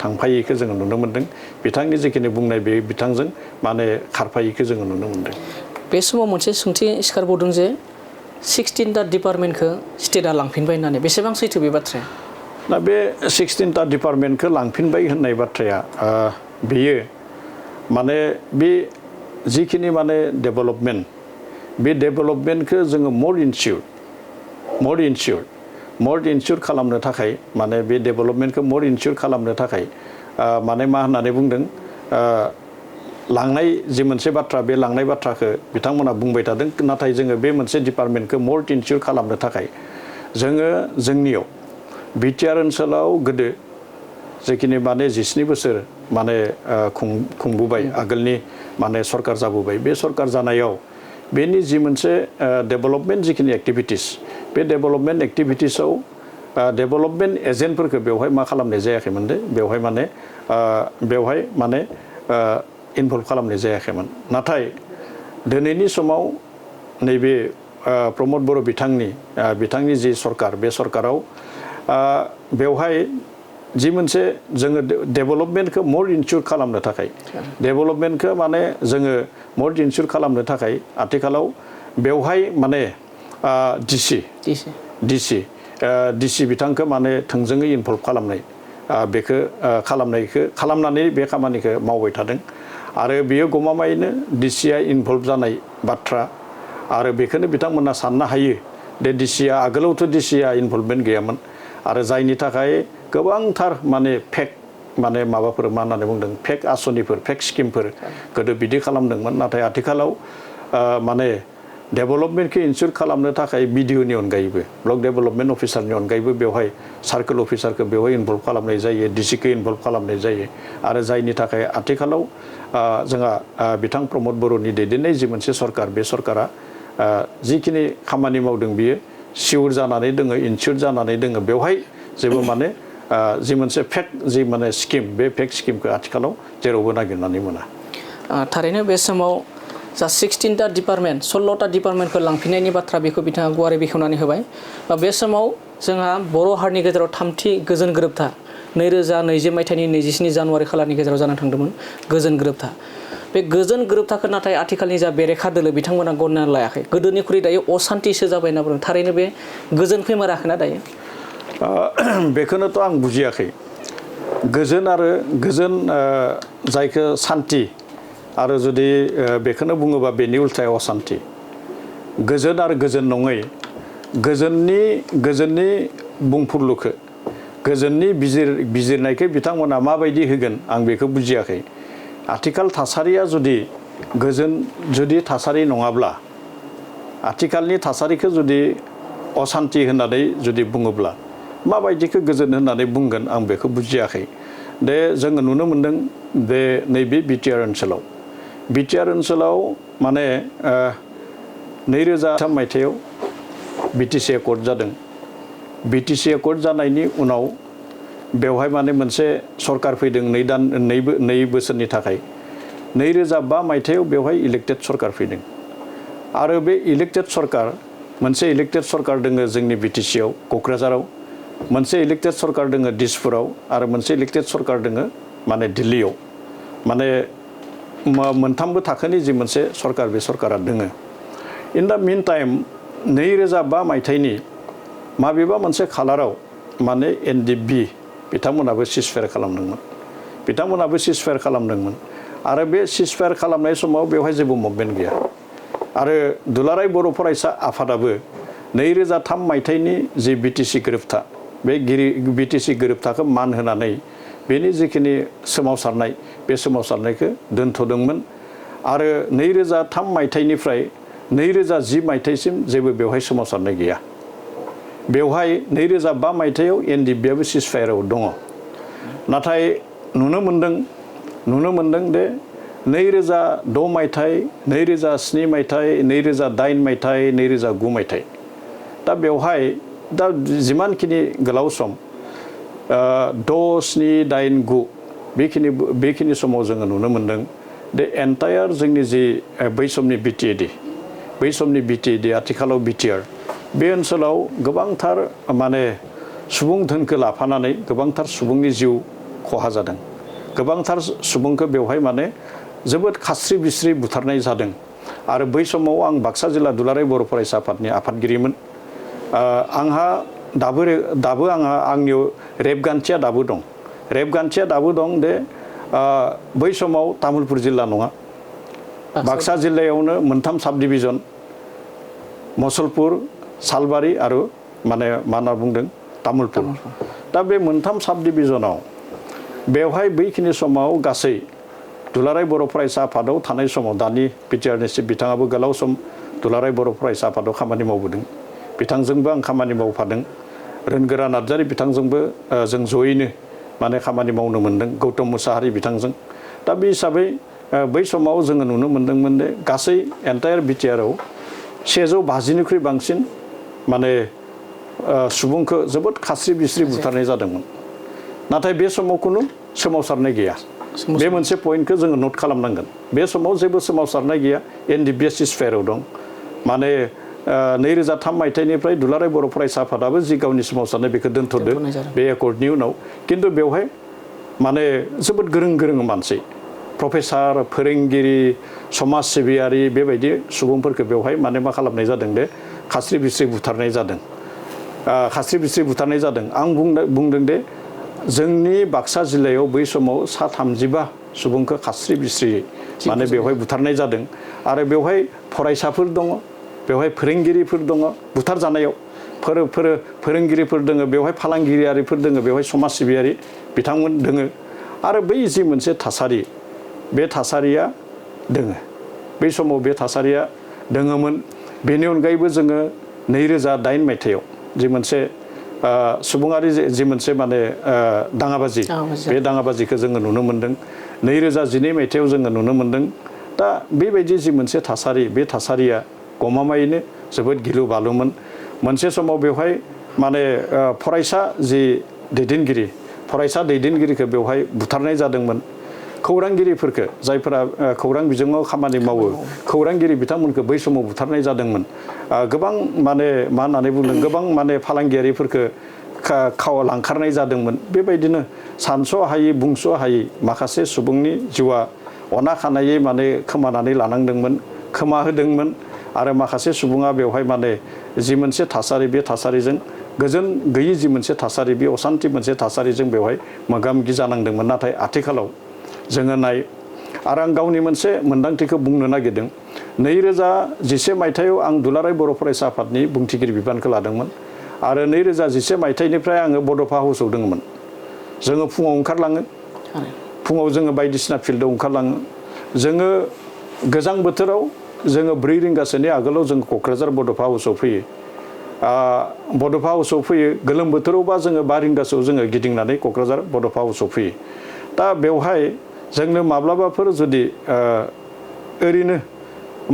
थांफायैखौ जोङो नुनो मोन्दों बिथांनि जिखिनि बुंनाय बे बिथांजों माने खारफायैखौ जोङो नुनो मोन्दों बे समाव मोनसे सोंथि सिखारबावदों जे 16टा डिपार्टमेन्टखौ स्टेटआ लांफिनबाय होननानै बेसेबां सैथो बे बाथ्राया दा बे 16टा डिपार्टमेन्टखौ लांफिनबाय होननाय बाथ्राया बेयो माने बे जिखिनि माने डेभेलपमेन्ट बे डेभेलपमेन्टखौ जोङो मर इनसियर खालामनो थाखाय माने बे डेभेलपमेन्टखौ मर इनसियर खालामनो थाखाय माने मा होननानै बुंदों लांनाय जि मोनसे बाथ्रा बे लांनाय बाथ्राखौ बिथांमोना बुंबाय थादों नाथाय जोङो बे मोनसे डिपार्टमेन्टखौ मर इनसियर खालामनो थाखाय जोङो जोंनियाव बिटिआर ओनसोलाव गोदो जिखिनि माने 17 बोसोर माने खुंबोबाय आगोलनि माने सरकार जाबोबाय बे सरकार जानायाव बेनि जि मोनसे डेभेलपमेन्ट जिखिनि एक्टिभिटिस बे डेभेलपमेन्ट एक्टिभिटिसाव डेभेलपमेन्ट एजेन्टफोरखौ बेवहाय मा खालामनाय जायाखैमोन दे बेवहाय माने इनभल्भ खालामनाय जायाखैमोन नाथाय दिनैनि समाव नैबे प्रमद बर' बिथांनि जि सरकार बे सरकाराव बेवहाय जि मोनसे जोङो डेभेलपमेन्टखौ मर इनसियर खालामनो थाखाय डेभेलपमेन्टखौ माने जोङो मर इनसियर खालामनो थाखाय आथिखालाव बेवहाय माने डिसि बिथांखौ माने थोंजोङै इनभल्भ खालामनाय बेखौ खालामनानै बे खामानिखौ मावबाय थादों आरो बेयो गमामायैनो डिसिआ इनभल्भ जानाय बाथ्रा आरो बेखौनो बिथांमोना साननो हायो दे डिसिआ आगोलावथ' डिसिआ इनभल्भमेन्ट गैयामोन आरो जायनि थाखाय गोबांथार माने फेक माने माबाफोर मा होननानै बुंदों फेक आसनिफोर फेक स्किमफोर गोदो बिदि खालामदोंमोन नाथाय आथिखालाव माने डेभेलपमेन्टखौ इनसियर खालामनो थाखाय बिडिअनि अनगायैबो ब्लक डेभेलपमेन्ट अफिसारनि अनगायैबो बेवहाय सार्कोल अफिसारखौ बेवहाय इनभल्भ खालामनाय जायो डिसिखौ इनभल्भ खालामनाय जायो आरो जायनि थाखाय आथिखालाव जोंहा बिथां प्रमद बर'नि दैदेननाय जि मोनसे सरकार बे सरकारा जिखिनि खामानि मावदों बियो सिउर जानानै दोङो इनसियर जानानै दोङो बेवहाय जेबो माने जि मोनसे फेक जि माने स्किम बे फेक स्किमखौ आथिखालाव जेरावबो नागिरनानै मोना थारैनो बे समाव जा 16टा डिपार्टमेन्ट 16टा डिपार्टमेन्टखौ लांफिननायनि बाथ्रा बेखौ बिथाङा गुवारै बेखेवनानै होबाय बे समाव जोंहा बर' हारिनि गेजेराव थामथि गोजोन गोरोबथा 2020 मायथाइनि 27 जानुवारि खालारनि गेजेराव जानानै थांदोंमोन गोजोन गोरोबथा बे गोजोन गोरोबथाखौ नाथाय आथिखालनि जा बेरेखा दोलो बिथांमोना गनायनानै लायाखै गोदोनिख्रुइ दायो असान्तिसो जाबाय होनना बुंदों थारैनो बे गोजोन फैमाराखैना दायो बेखौनोथ' आं बुजियाखै गोजोन जायखौ सान्ति आरो जुदि बेखौनो बुङोबा बेनि उल्थायाव असान्ति गोजोन आरो गोजोन नङै गोजोननि बुंफुरलुखौ गोजोननि बिजिरनायखौ बिथांमोना माबायदि होगोन आं बेखौ बुजियाखै आथिखाल थासारिया जुदि थासारि नङाब्ला आथिखालनि थासारिखौ जुदि असान्ति होननानै जुदि बुङोब्ला माबायदिखौ गोजोन होननानै बुंगोन आं बेखौ बुजियाखै दे जोङो नुनो मोन्दों बे नैबे बिटिआर ओनसोलाव माने 2003 मायथाइयाव BTC एकर्ड जादों BTC एकर्ड जानायनि उनाव बेवहाय माने मोनसे सरकार फैदों 2 बोसोरनि थाखाय 2005 मायथाइयाव बेवहाय इलेक्टेड सरकार फैदों आरो बे इलेक्टेड सरकार मोनसे इलेक्टेड सरकार दोङो जोंनि BTCआव क'क्राझाराव मोनसे इलेक्टेड सरकार दोङो दिसपुराव आरो मोनसे इलेक्टेड सरकार दोङो माने दिल्लीयाव माने मोनथामबो थाखोनि जि मोनसे सरकार बे सरकारा दोङो इन दा मिन टाइम 2005 मायथाइनि माबेबा मोनसे खालाराव माने NDB बिथांमोनाबो सिजफायार खालामदोंमोन बिथांमोनाबो सिजफायार खालामदोंमोन आरो बे सिजफायार खालामनाय समाव बेवहाय जेबो मुभमेन्ट गैया आरो दुलाराय बर' फरायसा आफादाबो 2003 मायथाइनि जि BTC गोरोबथा बे BTC गोरोबथाखौ मान होनानै बेनि जिखिनि सोमावसारनाय बे सोमावसारनायखौ दोनथ'दोंमोन आरो 2003 मायथाइनिफ्राय 2010 मायथाइसिम जेबो बेवहाय सोमावसारनाय गैया बेवहाय 2005 मायथाइयाव NDBआबो सिजफायाराव दङ नाथाय नुनो मोनदों दे 2006 मायथाइ 2007 मायथाइ 2008 मायथाइ 2009 मायथाइ दा बेवहाय दा जिमानखिनि गोलाव सम 6, 7, 8, 9 बेखिनि समाव जोङो नुनो मोनदों दे एन्टायार जोंनि जि बै समनि BTAD आथिखालाव BTR बे ओनसोलाव गोबांथार माने सुबुं धोनखौ लाफानानै गोबांथार सुबुंनि जिउ खहा जादों गोबांथार सुबुंखौ बेवहाय माने जोबोद खास्रि बिस्रि बुथारनाय जादों आरो बै समाव आं बाक्सा जिल्ला दुलाराय बर' फरायसा आफादनि आफादगिरिमोन आंहा दाबो आंनियाव रेबगान्थिया दाबो दं दे बै समाव तामुलपुर जिल्ला नङा बाक्सा जिल्लायावनो मोनथाम साब डिभिजन मसलपुर सालबारि आरो माने मा होनना बुंदों तामुलपुर दा बे मोनथाम साब डिभिजनाव बेवहाय बैखिनि समाव गासै दुलाराय बर' फरायसा आफादाव थानाय समाव दानि BTRनि बिथाङाबो गोलाव सम दुलाराय बर' फरायसा आफादाव खामानि मावबोदों बिथांजोंबो आं खामानि मावफादों रोनगोरा नार्जारि बिथांजोंबो जों जयैनो माने खामानि मावनो मोनदों गौतम मुसाहारि बिथांजों दा बे हिसाबै बै समाव जोङो नुनो मोनदोंमोन दे गासै एन्टायार BTRआव 150निख्रुइ बांसिन माने सुबुंखौ जोबोद खास्रि बिस्रि बुथारनाय जादोंमोन नाथाय बे समाव खुनु सोमावसारनाय गैया बे मोनसे पइन्टखौ जोङो नोट खालामनांगोन बे समाव जेबो सोमावसारनाय गैया NDB सिजफायाराव दं माने 2003 मायथाइनिफ्राय दुलाराय बर' फरायसा आफादाबो जि गावनि सोमावसारनाय बेखौ दोनथ'दो बे एकर्डनि उनाव खिन्थु बेवहाय माने जोबोद गोरों मानसि प्रफेसार फोरोंगिरि समाज सिबियारि बेबायदि सुबुंफोरखौ बेवहाय माने मा खालामनाय जादों दे खास्रि बिस्रि बुथारनाय जादों आं बुंदों दे जोंनि बाक्सा जिल्लायाव बै समाव 35 सुबुंखौ खास्रि बिस्रि माने बेवहाय बुथारनाय जादों आरो बेवहाय फरायसाफोर दङ बेवहाय फोरोंगिरिफोर दङ बुथार जानायाव फोरोंगिरिफोर दङ बेवहाय फालांगिरियारिफोर दङ बेवहाय समाज सिबियारि बिथांमोन दङ आरो बै जि मोनसे थासारि बे थासारिया दोङो बै समाव बे थासारिया दोङोमोन बेनि अनगायैबो जोङो 2008 मायथाइयाव जि मोनसे सुबुङारि जि मोनसे माने दाङाबाजि बे दाङाबाजिखौ जोङो नुनो मोनदों 2012 मायथाइयाव जोङो नुनो मोनदों दा बेबायदि जि मोनसे थासारि बे थासारिया गमामायैनो जोबोद गिलु बालुमोन मोनसे समाव बेवहाय माने फरायसा दैदेनगिरिखौ बेवहाय बुथारनाय जादोंमोन खौरांगिरिफोरखौ जायफोरा खौरां बिजोङाव खामानि मावो खौरांगिरि बिथांमोनखौ बै समाव बुथारनाय जादोंमोन गोबां माने मा होननानै बुंदों गोबां माने फालांगियारिफोरखौ लांखारनाय जादोंमोन बेबायदिनो सानस' हायै बुंस' हायै माखासे सुबुंनि जिउआ अना खानायै माने खोमानानै लानांदोंमोन खोमा होदोंमोन आरो माखासे सुबुङा बेवहाय माने जि मोनसे थासारि बे थासारिजों गोजोन गैयै जि मोनसे थासारि बे असान्थि मोनसे थासारिजों बेवहाय मोगा मोगि जानांदोंमोन नाथाय आथिखालाव जोङो आरो आं गावनि मोनसे मोन्दांथिखौ बुंनो नागिरदों 2011 मायथाइयाव आं दुलाराय बर' फरायसा आफादनि बुंथिगिरि बिबानखौ लादोंमोन आरो 2011 मायथाइनिफ्राय आङो बड'फा हाउसाव दङमोन जोङो फुङाव ओंखारलाङो फुङाव जोङो बायदिसिना फिल्डआव ओंखारलाङो जोङो गोजां बोथोराव जोङो 4 रिंगासोनि आगोलाव जों क'क्राझार बड'फा हाउसाव फैयो गोलोम बोथोरावबा जोङो 5 रिंगासोआव जोङो गिदिंनानै क'क्राझार बड'फा हाउसाव फैयो दा बेवहाय जोंनो माब्लाबाफोर जुदि ओरैनो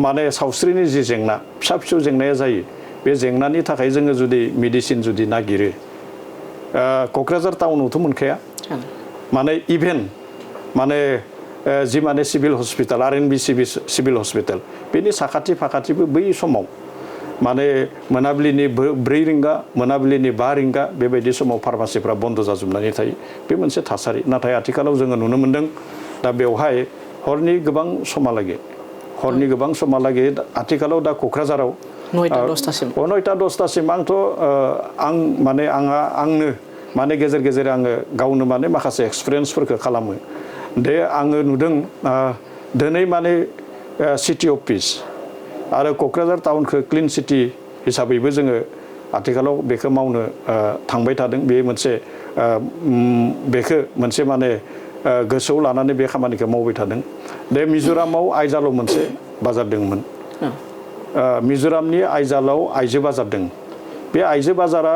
माने सावस्रिनि जि जेंना फिसा फिसौ जेंनाया जायो बे जेंनानि थाखाय जोङो जुदि मेडिसिन जुदि नागिरो क'क्राझार टाउनावथ' मोनखाया माने इभेन माने जि माने civil hospital RNB civil hospital बेनि साखाथि फाखाथिबो बै समाव माने मोनाबिलिनि 4 रिंगा मोनाबिलिनि 5 रिंगा बेबायदि समाव फार्मासिफ्रा बन्द जाजोबनानै थायो बे मोनसे थासारि नाथाय आथिखालाव जोङो नुनो मोन्दों दा बेवहाय हरनि गोबां समहालागै आथिखालाव दा क'क्राझाराव 9टा 10टासिम 9टा 10टासिम आंथ' आं माने आंनो माने गेजेर गेजेर आङो गावनो माने माखासे एक्सपिरियेन्सफोरखौ खालामो दे आङो नुदों दिनै माने सिटि अफिस आरो क'क्राझार टाउनखौ क्लिन सिटि हिसाबैबो जोङो आथिखालाव बेखौ मावनो थांबाय थादों बे मोनसे बेखौ मोनसे माने गोसोआव लानानै बे खामानिखौ मावबाय थादों बे मिज'रामाव आइजालाव मोनसे बाजार दंमोन मिज'रामनि आइजालाव आइजो बाजार दं बे आइजो बाजारा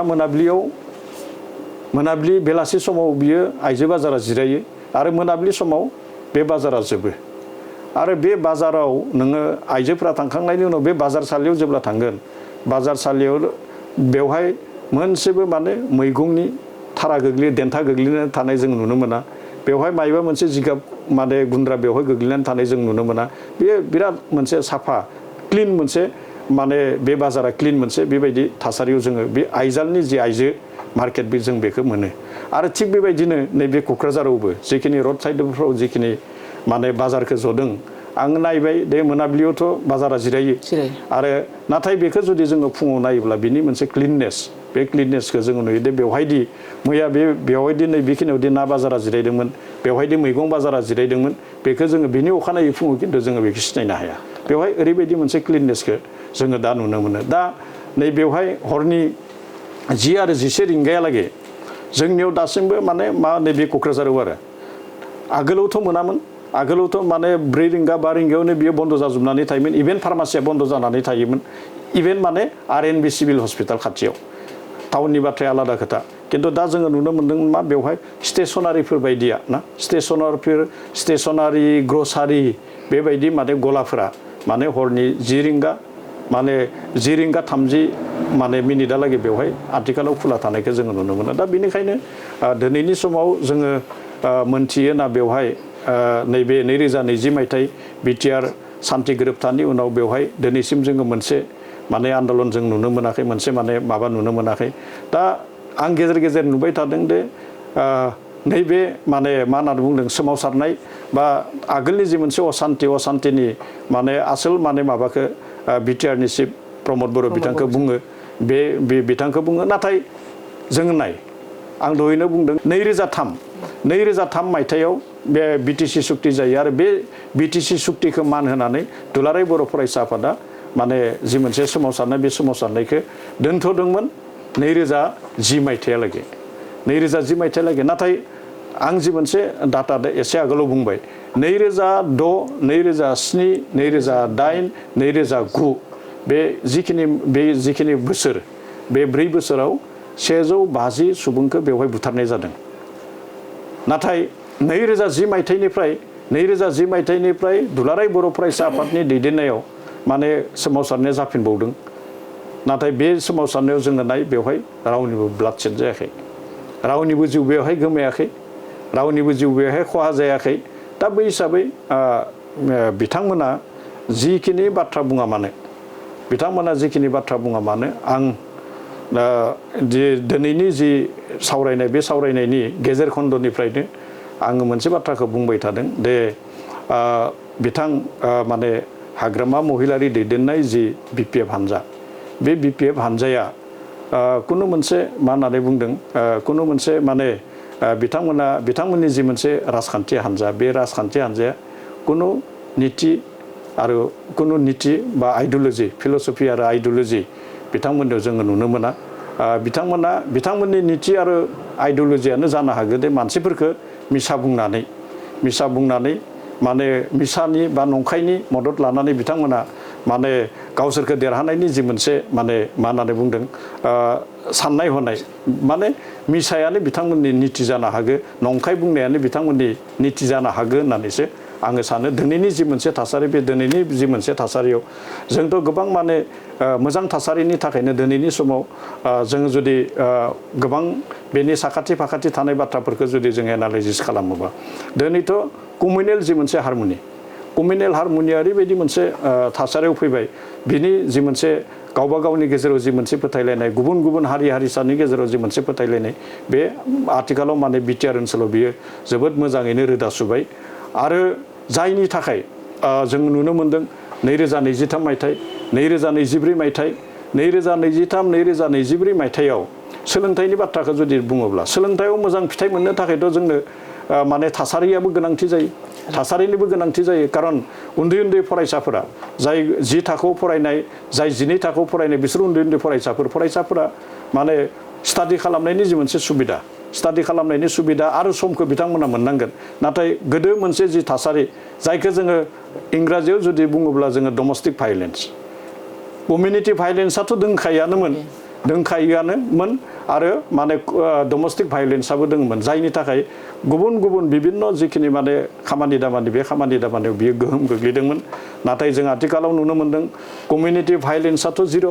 मोनाबिलि बेलासि समाव बियो आइजो बाजारा जिरायो आरो मोनाबिलि समाव बे बाजारा जोबो आरो बे बाजाराव नोङो आइजोफोरा थांखांनायनि उनाव बे बाजारसालियाव जेब्ला थांगोन बाजारसालियाव बेवहाय मोनसेबो माने मैगंनि थारा देन्था गोग्लैनानै थानाय जों नुनो मोना बेवहाय मायबा मोनसे जिगाब माने गुन्द्रा बेवहाय गोग्लैनानै थानाय जों नुनो मोना बेयो बिराद मोनसे साफा क्लिन मोनसे माने बे बाजारा क्लिन मोनसे बेबायदि थासारियाव जोङो बे आइजालनि जि आइजो मार्केट बे जों बेखौ मोनो आरो थिग बेबायदिनो नैबे क'क्राझारावबो जिखिनि रड साइडफ्राव जिखिनि माने बाजारखौ जदों आं नायबाय दे मोनाबिलियावथ' बाजारा जिरायो आरो नाथाय बेखौ जुदि जोङो फुङाव नायोब्ला बिनि मोनसे क्लिननेस बे क्लिननेसखौ जोङो नुयो दे बेवहायदि मैया बेवहायदि नै बेखिनियावदि ना बाजारा जिरायदोंमोन बेवहायदि मैगं बाजारा जिरायदोंमोन बेखौ जोङो बिनि अखानायै फुङाव खिन्थु जोङो बेखौ सिनायनो हाया बेवहाय ओरैबायदि मोनसे क्लिननेसखौ जोङो दा नुनो मोनो दा नै बेवहाय हरनि 10 आरो 11 रिंगायालागै जोंनियाव दासिमबो माने नैबे क'क्राझाराव आरो आगोलावथ' मोनामोन आगोलावथ' माने 4 रिंगा 5 रिंगायावनो बियो बन्द जाजोबनानै थायोमोन इभेन फार्मासिया बन्द जानानै थायोमोन इभेन माने RNB सिभिल हस्पिटाल खाथियाव टाउननि बाथ्राया आलादा खोथा खिन्थु दा जोङो नुनो मोन्दों मा बेवहाय स्टेसनारिफोर बायदिया ना स्टेसनारि ग्रसारि बेबायदि माने गलाफोरा माने हरनि 10 रिंगा माने 10 रिंगा 30 माने मिनिटहालागै बेवहाय आथिखालाव खुला थानायखौ जोङो नुनो मोनो दा बेनिखायनो दिनैनि समाव जोङो मोनथियो ना बेवहाय नैबे 2020 मायथाइ BTR सान्थि गोरोबथानि उनाव बेवहाय दिनैसिम जोङो मोनसे माने आन्दलन जों नुनो मोनाखै मोनसे माने माबा नुनो मोनाखै दा आं गेजेर गेजेर नुबाय थादों दे नैबे माने मा होननानै बुंदों सोमावसारनाय बा आगोलनि जि मोनसे असान्तिनि माने आसोल माने माबाखौ BTRनि चिफ प्रमद बर' बिथांखौ बुङो बे बिथांखौ बुङो नाथाय जोङो आं दहायनो बुंदों 2003 मायथाइयाव बे BTC सुक्ति जायो आरो बे BTC सुक्तिखौ मान होनानै दुलाराय बर' फरायसा आफादा माने जि मोनसे सोमावसारनाय बे सोमावसारनायखौ दोनथ'दोंमोन 2010 मायथाइयालागै 2010 मायथाइयालागै नाथाय आं जि मोनसे डाटा एसे आगोलाव बुंबाय 2006 2007 2008 2009 बे जिखिनि बोसोर बे 4 बोसोराव 150 सुबुंखौ बेवहाय बुथारनाय जादों नाथाय 2010 मायथाइनिफ्राय दुलाराय बर' फरायसा आफादनि दैदेननायाव माने सोमावसारनाया जाफिनबावदों नाथाय बे सोमावसारनायाव जोङो बेवहाय रावनिबो ब्लाडसेड जायाखै रावनिबो जिउ बेवहाय गोमायाखै रावनिबो जिउ बेवहाय खहा जायाखै दा बै हिसाबै बिथांमोना जिखिनि बाथ्रा बुङा मानो आं दिनैनि जि सावरायनाय बे सावरायनायनि गेजेर खन्दनिफ्रायनो आङो मोनसे बाथ्राखौ बुंबाय थादों दे बिथां माने हाग्रामा महिलारि दैदेननाय जि BPF हान्जा बे BPF हान्जाया कुनु मोनसे मा होननानै बुंदों कुनु मोनसे माने बिथांमोननि जि मोनसे राजखान्थि हान्जा बे राजखान्थि हान्जाया कुनु नीति बा आइडिय'लजि फिल'सफि आरो आइडिय'लजि बिथांमोननियाव जोङो नुनो मोना बिथांमोननि नीति आरो आइडिय'लजियानो जानो हागौ दे मानसिफोरखौ मिसा बुंनानै माने मिसानि बा नंखायनि मदद लानानै बिथांमोना माने गावसोरखौ देरहानायनि जि मोनसे माने मा होननानै बुंदों साननाय हनाय माने मिसायानो बिथांमोननि नीति जानो हागौ नंखाय बुंनायानो बिथांमोननि नीति जानो हागौ होननानैसो आङो सानो दिनैनि जि मोनसे थासारि बे दिनैनि जि मोनसे थासारियाव जोंथ' गोबां माने मोजां थासारिनि थाखायनो दिनैनि समाव जोङो जुदि गोबां बेनि साखाथि फाखाथि थानाय बाथ्राफोरखौ जुदि जों एनालाइसिस खालामोबा दिनैथ' कमिउनेल जि मोनसे हारमनि ओरैबायदि मोनसे थासारियाव फैबाय बिनि जि मोनसे गावबा गावनि गेजेराव जि मोनसे फोथायलायनाय गुबुन गुबुन हारि हारिसानि गेजेराव जि मोनसे फोथायलायनाय बे आथिखालाव माने बिटिआर ओनसोलाव बियो जोबोद मोजाङैनो रोदा सुबाय आरो जायनि थाखाय जों नुनो मोनदों 2023 मायथाइ 2024 मायथाइ 2023 2024 मायथाइयाव सोलोंथाइनि बाथ्राखौ जुदि बुङोब्ला सोलोंथाइयाव मोजां फिथाइ मोननो थाखायथ' जोंनो माने थासारियाबो गोनांथि जायो थासारिनिबो गोनांथि जायो खारन उन्दै उन्दै फरायसाफोरा जाय 10 थाखोआव फरायनाय जाय 12 थाखोआव फरायनाय बिसोर उन्दै उन्दै फरायसाफोरा माने स्टाडि खालामनायनि जि मोनसे सुबिदा स्टाडि खालामनायनि सुबिदा आरो समखौ बिथांमोना मोननांगोन नाथाय गोदो मोनसे जि थासारि जायखौ जोङो इंराजियाव जुदि बुङोब्ला जोङो डमेस्टिक भायलेन्स कमिउनिटि भायलेन्सआथ' दोंखायोआनोमोन आरो माने डमेस्टिक भायलेन्सआबो दङमोन जायनि थाखाय गुबुन गुबुन बिभिन्न जिखिनि माने खामानि दामानि बे खामानि दामानियाव बियो गोहोम गोग्लैदोंमोन नाथाय जों आथिखालाव नुनो मोनदों कमिउनिटि भायलेन्सआथ' जिर'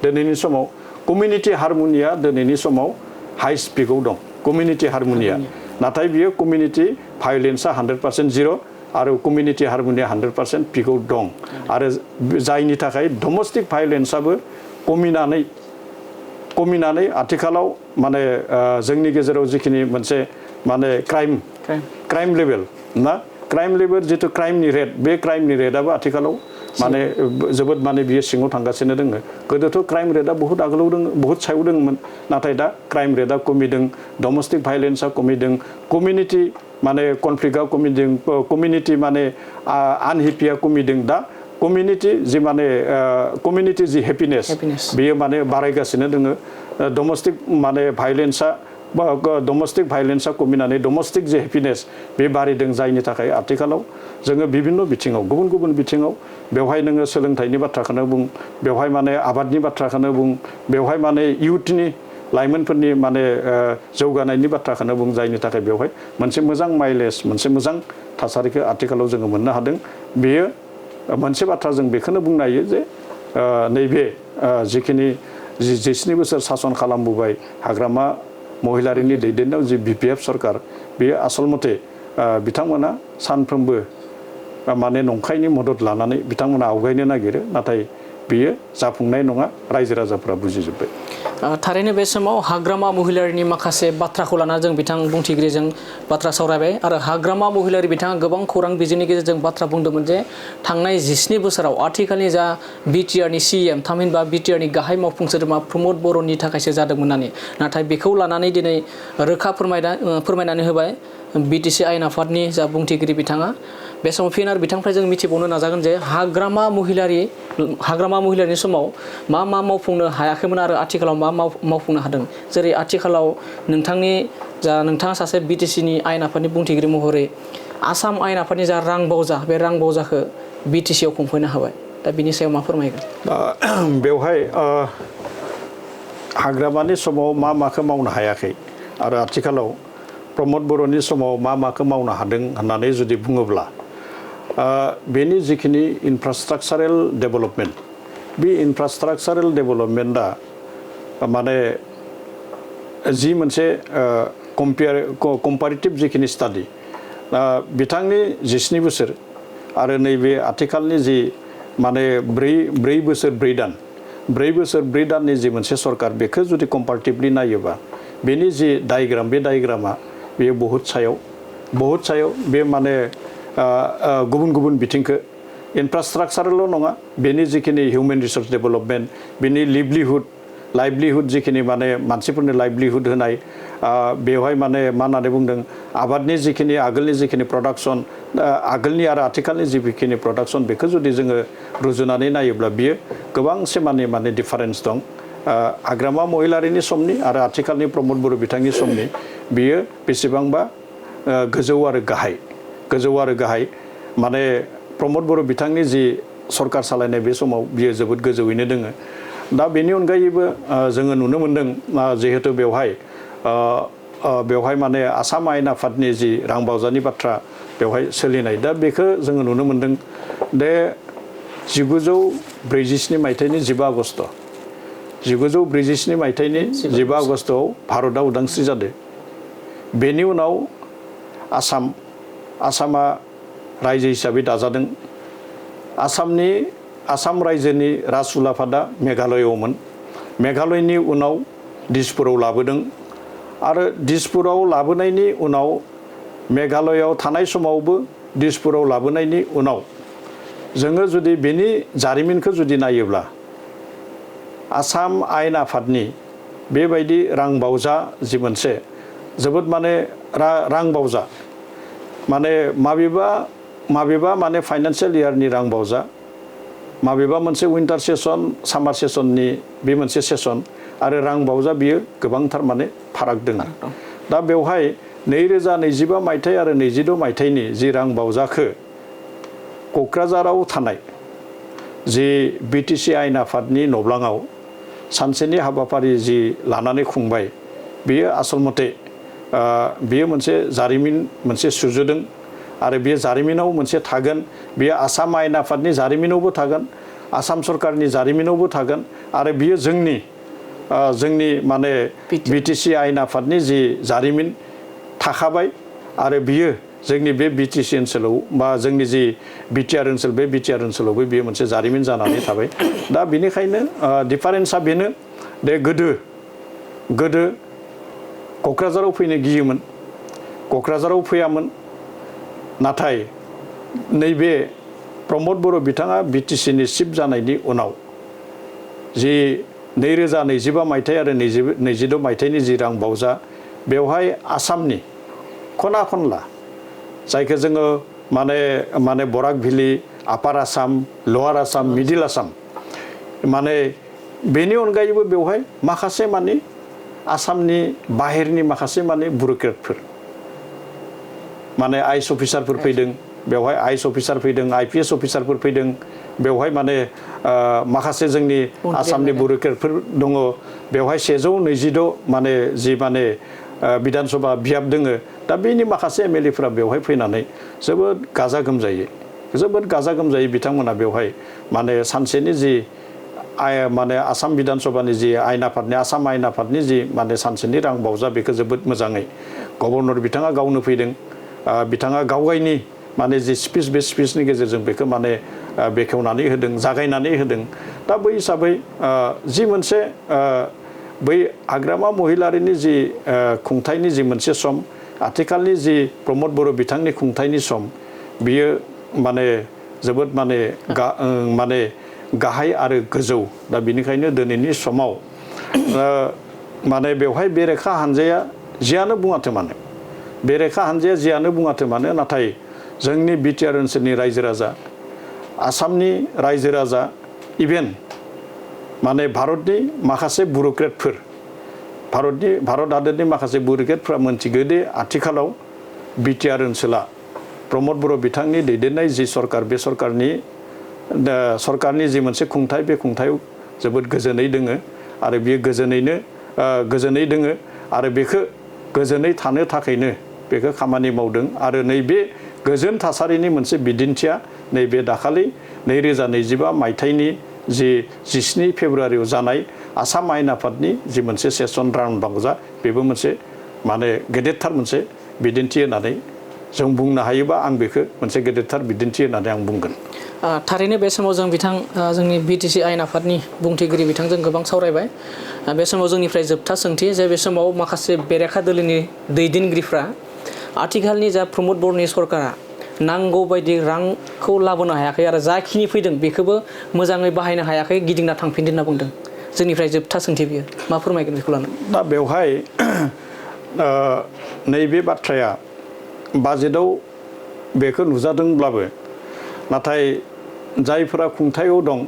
दिनैनि समाव कमिउनिटि हारमनिया दिनैनि समाव हाई स्पिकआव दं कमिउनिटि हारमनिया नाथाय बियो कमिउनिटि भायलेन्सआ 100% जिर' आरो कमिउनिटि हारमनिया 100% पिकआव दं आरो जायनि थाखाय डमेस्टिक भायलेन्सआबो कमिनानै आथिखालाव माने जोंनि गेजेराव जिखिनि मोनसे माने क्राइम लेभेल जितु क्राइमनि रेट बे क्राइमनि रेटआबो आथिखालाव माने जोबोद माने बियो सिङाव थांगासिनो दङ गोदोथ' क्राइम रेटआ बहुत आगोलाव दङ बहुत सायाव दङमोन नाथाय दा क्राइम रेटआ खमिदों डमेस्टिक भायलेन्सआ खमिदों कमिउनिटि माने कनफ्लिक्टआ खमिदों कमिउनिटि माने आनहेपिया खमिदों दा कमिउनिटि जि हेपिनेस बेयो माने बारायगासिनो दङ डमेस्टिक माने डमेस्टिक भायलेन्सआ खमिनानै डमेस्टिक जे हेपिनेस बे बारायदों जायनि थाखाय आथिखालाव जोङो बिभिन्न बिथिङाव गुबुन गुबुन बिथिङाव बेवहाय नोङो सोलोंथाइनि बाथ्राखौनो बुं बेवहाय माने आबादनि बाथ्राखौनो बुं बेवहाय माने इयुथनि लाइमोनफोरनि माने जौगानायनि बाथ्राखौनो बुं जायनि थाखाय बेवहाय मोनसे मोजां माइलेज मोनसे मोजां थासारिखौ आथिखालाव जोङो मोननो हादों बेयो मोनसे बाथ्रा जों बेखौनो बुंनो हायो जे नैबे जिखिनि 17 बोसोर सासन खालामबोबाय हाग्रामा महिलारिनि दैदेननायाव जि बिपिएफ सरकार बेयो आसल मथे बिथांमोना सानफ्रोमबो माने नंखायनि मदद लानानै बिथांमोना आवगायनो नागिरो नाथाय बेयो जाफुंनाय नङा रायजो राजाफोरा बुजिजोब्बाय थारैनो बे समाव हाग्रामा महिलारिनि माखासे बाथ्राखौ लाना जों बिथां बुंथिगिरिजों बाथ्रा सावरायबाय आरो हाग्रामा महिलारि बिथाङा गोबां खौरां बिजोंनि गेजेरजों बाथ्रा बुंदोंमोन जे थांनाय 17 बोसोराव आथिखालनि जा बिटिआरनि सिएम थामहिनबा बिटिआरनि गाहाय मावफुं सोद्रोमा प्रमद बर'नि थाखायसो जादोंमोन होननानै नाथाय बेखौ लानानै दिनै रोखा फोरमायनानै होबाय बिटिसि आयेन आफादनि जा बुंथिगिरि बिथाङा बे समाव फिन आरो बिथांनिफ्राय जों मिथिबावनो नाजागोन जे हाग्रामा महिलारिनि समाव मा मावफुंनो हायाखैमोन आरो आथिखालाव मा मावफुंनो हादों जेरै आथिखालाव नोंथाङा सासे बिटिसिनि आयेन आफादनि बुंथिगिरि महरै आसाम आयेन आफादनि जा रां बावजा बे रां बावजाखौ बिटिसिआव खुंफैनो हाबाय दा बिनि सायाव मा फोरमायगोन बेवहाय हाग्रामानि समाव माखौ मावनो हायाखै आरो आथिखालाव प्रमद बर'नि समाव माखौ मावनो हादों होननानै जुदि बुङोब्ला बेनि जिखिनि इनफ्रास्ट्राक्चारेल डेभेलपमेन्ट बे इनफ्रास्ट्राक्चारेल डेभेलपमेन्टआ माने जि मोनसे कम्पारेटिभ जिखिनि स्टाडि बिथांनि 17 बोसोर आरो नैबे आथिखालनि जि माने 4 बोसोर 4 दाननि जि मोनसे सरकार बेखौ जुदि कम्पारेटिभलि नायोबा बेनि जि डायग्राम बे डायग्रामा बेयो बहुत सायाव बे माने गुबुन गुबुन बिथिंखौ इनफ्रास्ट्राक्चारल' नङा बेनि जिखिनि हिउमेन रिसोर्स डेभेलपमेन्ट बेनि लाइभलिहुड जिखिनि माने मानसिफोरनि लाइभलिहुड होनाय बेवहाय माने मा होननानै बुंदों आबादनि जिखिनि आगोलनि जिखिनि प्रडाक्सन आगोलनि आरो आथिखालनि जिखिनि प्रडाक्सन बेखौ जुदि जोङो रुजुनानै नायोब्ला बियो गोबांसे माने डिफारेन्स दं हाग्रामा महिलारिनि समनि आरो आथिखालनि प्रमद बर' बिथांनि समनि बियो बेसेबांबा गोजौ आरो गाहाय माने प्रमद बर' बिथांनि जि सरकार सालायनाय बे समाव बियो जोबोद गोजौयैनो दोङो दा बेनि अनगायैबो जोङो नुनो मोनदों जिहेतु बेवहाय माने आसाम आयेन आफादनि जि रां बावजानि बाथ्रा बेवहाय सोलिनाय दा बेखौ जोङो नुनो मोनदों दे 1947 मायथाइनि 15 आगस्ट 1947 मायथाइनि 15 आगस्टआव भारतआ उदांस्रि जादों बेनि उनाव आसामा रायजो हिसाबै दाजादों आसामनि आसाम रायजोनि राजउलाफादा मेघालयआवमोन। मेघालयनि उनाव दिसपुराव लाबोदों आरो दिसपुराव लाबोनायनि उनाव मेघालयआव थानाय समावबो दिसपुराव लाबोनायनि उनाव जोङो जुदि बेनि जारिमिनखौ जुदि नायोब्ला आसाम आयेन आफादनि बेबायदि रांबावजा जि मोनसे जोबोद माने रांबावजा माने माबेबा माने फाइनान्सियेल इयारनि रांबावजा माबेबा मोनसे विंटार सेसन सामार सेसननि बे मोनसे सेसन आरो रांबावजा बियो गोबांथार माने फाराग दङ। दा बेवहाय 2025 मायथाइ आरो 26 मायथाइनि जि रांबावजाखौ क'क्राझाराव थानाय जि BTC आयेन आफादनि नब्लाङाव सानसेनि हाबाफारि जि लानानै खुंबाय बेयो आसल मथे बेयो मोनसे जारिमिन मोनसे सुजुदों आरो बे जारिमिनाव मोनसे थागोन। बेयो आसाम आयेन आफादनि जारिमिनावबो थागोन, आसाम सरकारनि जारिमिनावबो थागोन आरो बियो जोंनि माने BTC आयेन आफादनि जि जारिमिन थाखाबाय आरो बियो जोंनि बे BTC ओनसोलाव बा जोंनि जि BTR ओनसोल बे BTR ओनसोलावबो बियो मोनसे जारिमिन जानानै थाबाय। दा बेनिखायनो डिफारेन्सा बेनो दे गोदो क'क्राझाराव फैनो गियोमोन, क'क्राझाराव फैयामोन। नाथाय नैबे प्रमद बर' बिथाङा BTCनि चिफ जानायनि उनाव जि 2025 मायथाइ आरो 26 मायथाइनि जि रांबावजा बेवहाय आसामनि खना खनला जायखौ जोङो माने बराक भेलि, आपार आसाम, लवार आसाम, मिडिल आसाम माने बेनि अनगायैबो बेवहाय माखासे माने आसामनि बाहेरनि माखासे माने बुर'क्रेटफोर माने आइस अफिसारफोर फैदों, बेवहाय आइस अफिसार फैदों, IPS अफिसारफोर फैदों, बेवहाय माने माखासे जोंनि आसामनि बुर'क्रेटफोर दङ। बेवहाय 126 माने जि माने बिधान सभा बियाब दोङो। दा बेनि माखासे MLAफोरा बेवहाय फैनानै जोबोद गाजा गोमजायै बिथांमोना बेवहाय माने सानसेनि जि माने आसाम बिधान सभानि जि आसाम आयेन आफादनि जि माने सानसेनि रांबावजा बेखौ जोबोद मोजाङै गभर्नर बिथाङा गावनो फैदों। बिथाङा गावगायनि माने जि स्पिच बे स्पिचनि गेजेरजों बेखौ माने बेखेवनानै होदों, जागायनानै होदों। दा बै हिसाबै जि मोनसे बै हाग्रामा महिलारिनि जि खुंथायनि जि मोनसे सम आथिखालनि जि प्रमद बर' बिथांनि खुंथायनि सम बियो माने जोबोद माने गाहाय आरो गोजौ। दा बिनिखायनो दिनैनि समाव माने बेवहाय बेरेखा हानजाया जियानो बुङाथों मानो नाथाय जोंनि BTR ओनसोलनि रायजो राजा, आसामनि रायजो राजा, इभेन माने भारतनि माखासे बुर'क्रेटफोर भारत हादरनि माखासे बुर'क्रेटफ्रा मोनथिगो दे आथिखालाव BTR ओनसोला प्रमद बर' बिथांनि दैदेननाय जि सरकार बे सरकारनि जि मोनसे खुंथाय बे खुंथायाव जोबोद गोजोनै दोङो आरो बियो गोजोनै दोङो आरो बेखौ गोजोनै थानो थाखायनो बेखौ खामानि मावदों। आरो नैबे गोजोन थासारिनि मोनसे बिदिन्थिया नैबे दाखालि 2025 मायथाइनि जि 17 फेब्रुवारियाव जानाय आसाम आयेन आफादनि जि मोनसे सेसन रांबावजा बेबो मोनसे माने गेदेरथार मोनसे बिदिन्थि होननानै जों बुंनो हायोबा आं बेखौ मोनसे गेदेरथार बिदिन्थि होननानै आं बुंगोन। थारैनो बे समाव जों जोंनि BTC आयेन आफादनि बुंथिगिरि बिथांजों गोबां सावरायबाय। बे समाव जोंनिफ्राय जोबथा सोंथि जे बे समाव माखासे बेरेखा दोलोनि दैदेनगिरिफ्रा आथिखालनि जा प्रमद बर'नि सरकारा नांगौ बायदि रांखौ लाबोनो हायाखै आरो जाखिनि फैदों बेखौबो मोजाङै बाहायनो हायाखै, गिदिंना थांफिनदों होनना बुंदों। जोंनिफ्राय जोबथा सोंथि बियो मा फोरमायगोन बेखौ लानानै? दा बेवहाय नैबे बाथ्राया बाजेटआव बेखौ नुजादोंब्लाबो नाथाय जायफोरा खुंथायाव दं,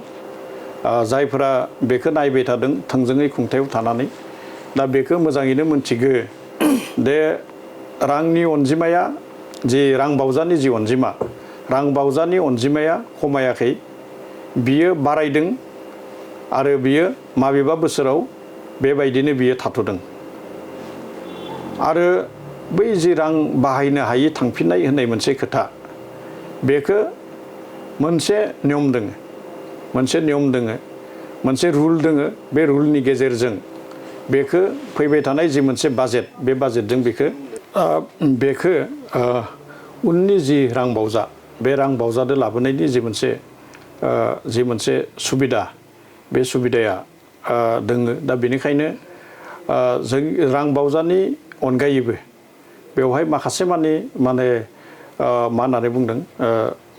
जायफोरा बेखौ नायबाय थादों थोंजोङै खुंथायाव थानानै, दा बेखौ मोजाङैनो मोनथिगो दे रांनि अनजिमाया जि रांबावजानि जि रांबावजानि अनजिमाया खमायाखै, बियो बारायदों आरो बियो माबेबा बोसोराव बेबायदिनो बियो थाथ'दों। आरो बै जि रां बाहायनो हायि थांफिननाय होननाय मोनसे खोथा बेखौ मोनसे नियम दोङो, मोनसे रुल दोङो। बे रुलनि गेजेरजों बेखौ फैबाय थानाय जि मोनसे बाजेट बे बाजेटजों बेखौ उननि जि रांबावजा बे रांबावजादो लाबोनायनि जि मोनसे जि मोनसे सुबिदा बे सुबिदाया दोङो दा बेनिखायनो जों रां बावजानि अनगायैबो बेवहाय माखासे माने मा होननानै बुंदों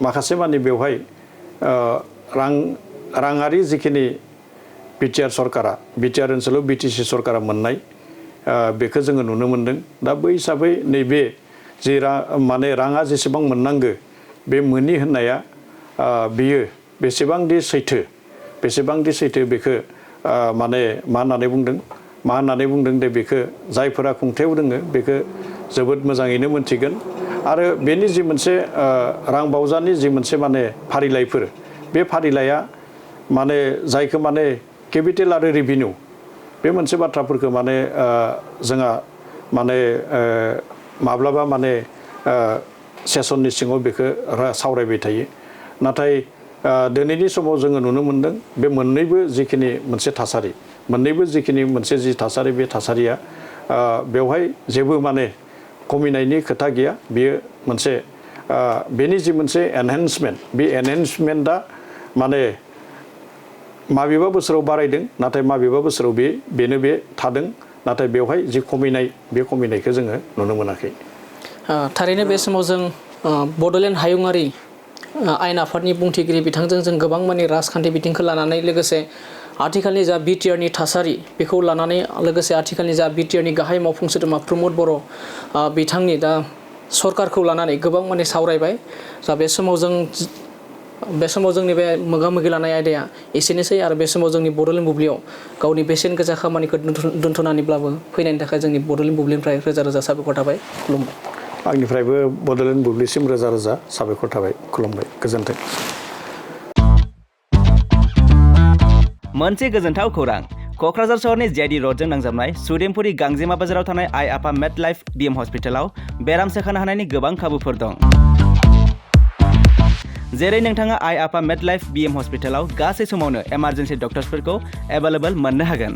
माखासे माने बेवहाय राङारि जिखिनि बिटिआर सरकारा बिटिआर ओनसोलाव बिटिसि सरकारा मोननाय बेखौ जोङो नुनो मोनदों दा बै हिसाबै नैबे जि राङा जेसेबां मोननांगो बे मोनि होननाया बियो बेसेबांदि सैथो बेखौ माने मा होननानै बुंदों दे बेखौ जायफोरा खुंथायाव दोङो बेखौ जोबोद मोजाङैनो मोनथिगोन आरो बेनि जि मोनसे रां बावजानि जि मोनसे माने फारिलाइफोर बे फारिलाइया माने जायखौ माने केपिटेल आरो रेभिनिउ बे मोनसे बाथ्राफोरखौ माने जोंहा माने माब्लाबा माने सेसननि सिङाव बेखौ सावरायबाय थायो नाथाय दिनैनि समाव जोङो नुनो मोनदों बे मोननैबो जिखिनि मोनसे थासारि जि थासारि बे थासारिया बेवहाय जेबो माने खमिनायनि खोथा गैया बेयो मोनसे बेनि जि मोनसे एनहेन्समेन्ट बे एनहेन्समेन्टआ माने माबेबा बोसोराव बारायदों नाथाय माबेबा बोसोराव बेनो थादों नाथाय बेवहाय जि खमिनाय बे खमिनायखौ जोङो नुनो मोनाखै थारैनो बे समाव जों बड'लेण्ड हायुङारि आयेन आफादनि बुंथिगिरि बिथांजों जों गोबां माने राजखान्थि बिथिंखौ लानानै लोगोसे आथिखालनि जा बिटिआरनि थासारि बेखौ लानानै लोगोसे आथिखालनि जा बिटिआरनि गाहाय मावफुं सोद्रोमा प्रमद बर' बिथांनि दा सरकारखौ लानानै गोबां माने सावरायबाय दा बे समाव जोंनि बे मोगा-मोगि लानाय आयदाया एसेनोसै आरो बे समाव जोंनि बड'लेण्ड बुब्लियाव गावनि बेसेन गोसा खामानिखौ दोनथ'नानैब्लाबो फैनायनि थाखाय जोंनि बड'लेण्ड बुब्लिनिफ्राय रोजा रोजा साबायखर थाबाय खुलुमबाय आंनिफ्रायबो बड'लेण्ड बुब्लिसिम रोजा रोजा साबायखर थाबाय खुलुमबाय गोजोन्थों मोनसे गोजोनथाव खौरां क'क्राझार सहरनि जेडि रडजों नांजाबनाय सुदेमपुरि गांजेमा बाजाराव थानाय आइ आफा मेड लाइफ बिएम हस्पिटालाव बेराम सोखानो हानायनि गोबां खाबुफोर दं जेरै नोंथाङा आइ आफा मेड लाइफ बिएम हस्पिटालाव गासै समावनो इमार्जेन्सि डक्टर्सफोरखौ एभेलेबल मोननो हागोन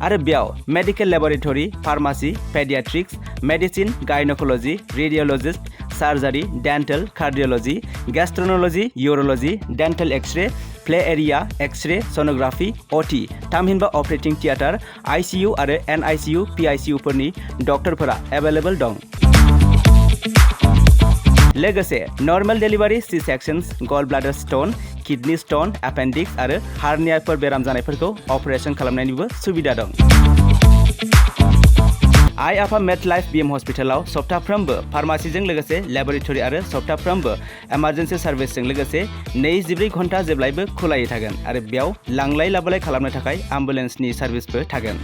आरो बेयाव medical laboratory pharmacy paediatrics medicine gynaecology radiologist surgery dental cardiology gastroenterology urology dental x-ray play area x-ray sonography OT थामहिनबा अपारेटिं थियेटार आइसिइउ आरो एनआइसिइउ पिआइसिइउ फोरनि डक्टरफोरा एभेलेबल दं लोगोसे नर्मेल डेलिभारि सी सेक्शन्स गल bladder stone kidney stone appendix आरो हार्नियाफोर बेराम जानायफोरखौ operation खालामनायनिबो सुबिदा दं आइ आफा मेड लाइफ बिएम हस्पिटालाव सप्ताफ्रोमबो फार्मासिजों लोगोसे लेबरेटरि आरो सप्ताफ्रोमबो इमार्जेन्सि सार्भिसजों लोगोसे 24 घन्टा जेब्लायबो खुलायै थागोन आरो बेयाव लांलाय लाबोलाय खालामनो थाखाय एम्बुलेन्सनि सार्भिसबो थागोन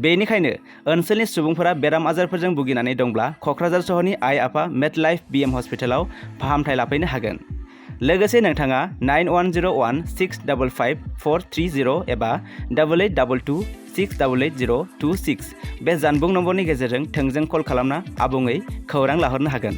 बेनिखायनो ओनसोलनि सुबुंफोरा बेराम आजारफोरजों भुगिनानै दंब्ला क'क्राझार सहरनि आइ आफा मेड लाइफ बिएम हस्पिटालाव फाहामथाय लाफैनो हागोन लोगोसे नोंथाङा 9101655430 एबा 8822688026 बे जानबुं नम्बरनि गेजेरजों थोंजों कल खालामना आबुङै खौरां लाहरनो हागोन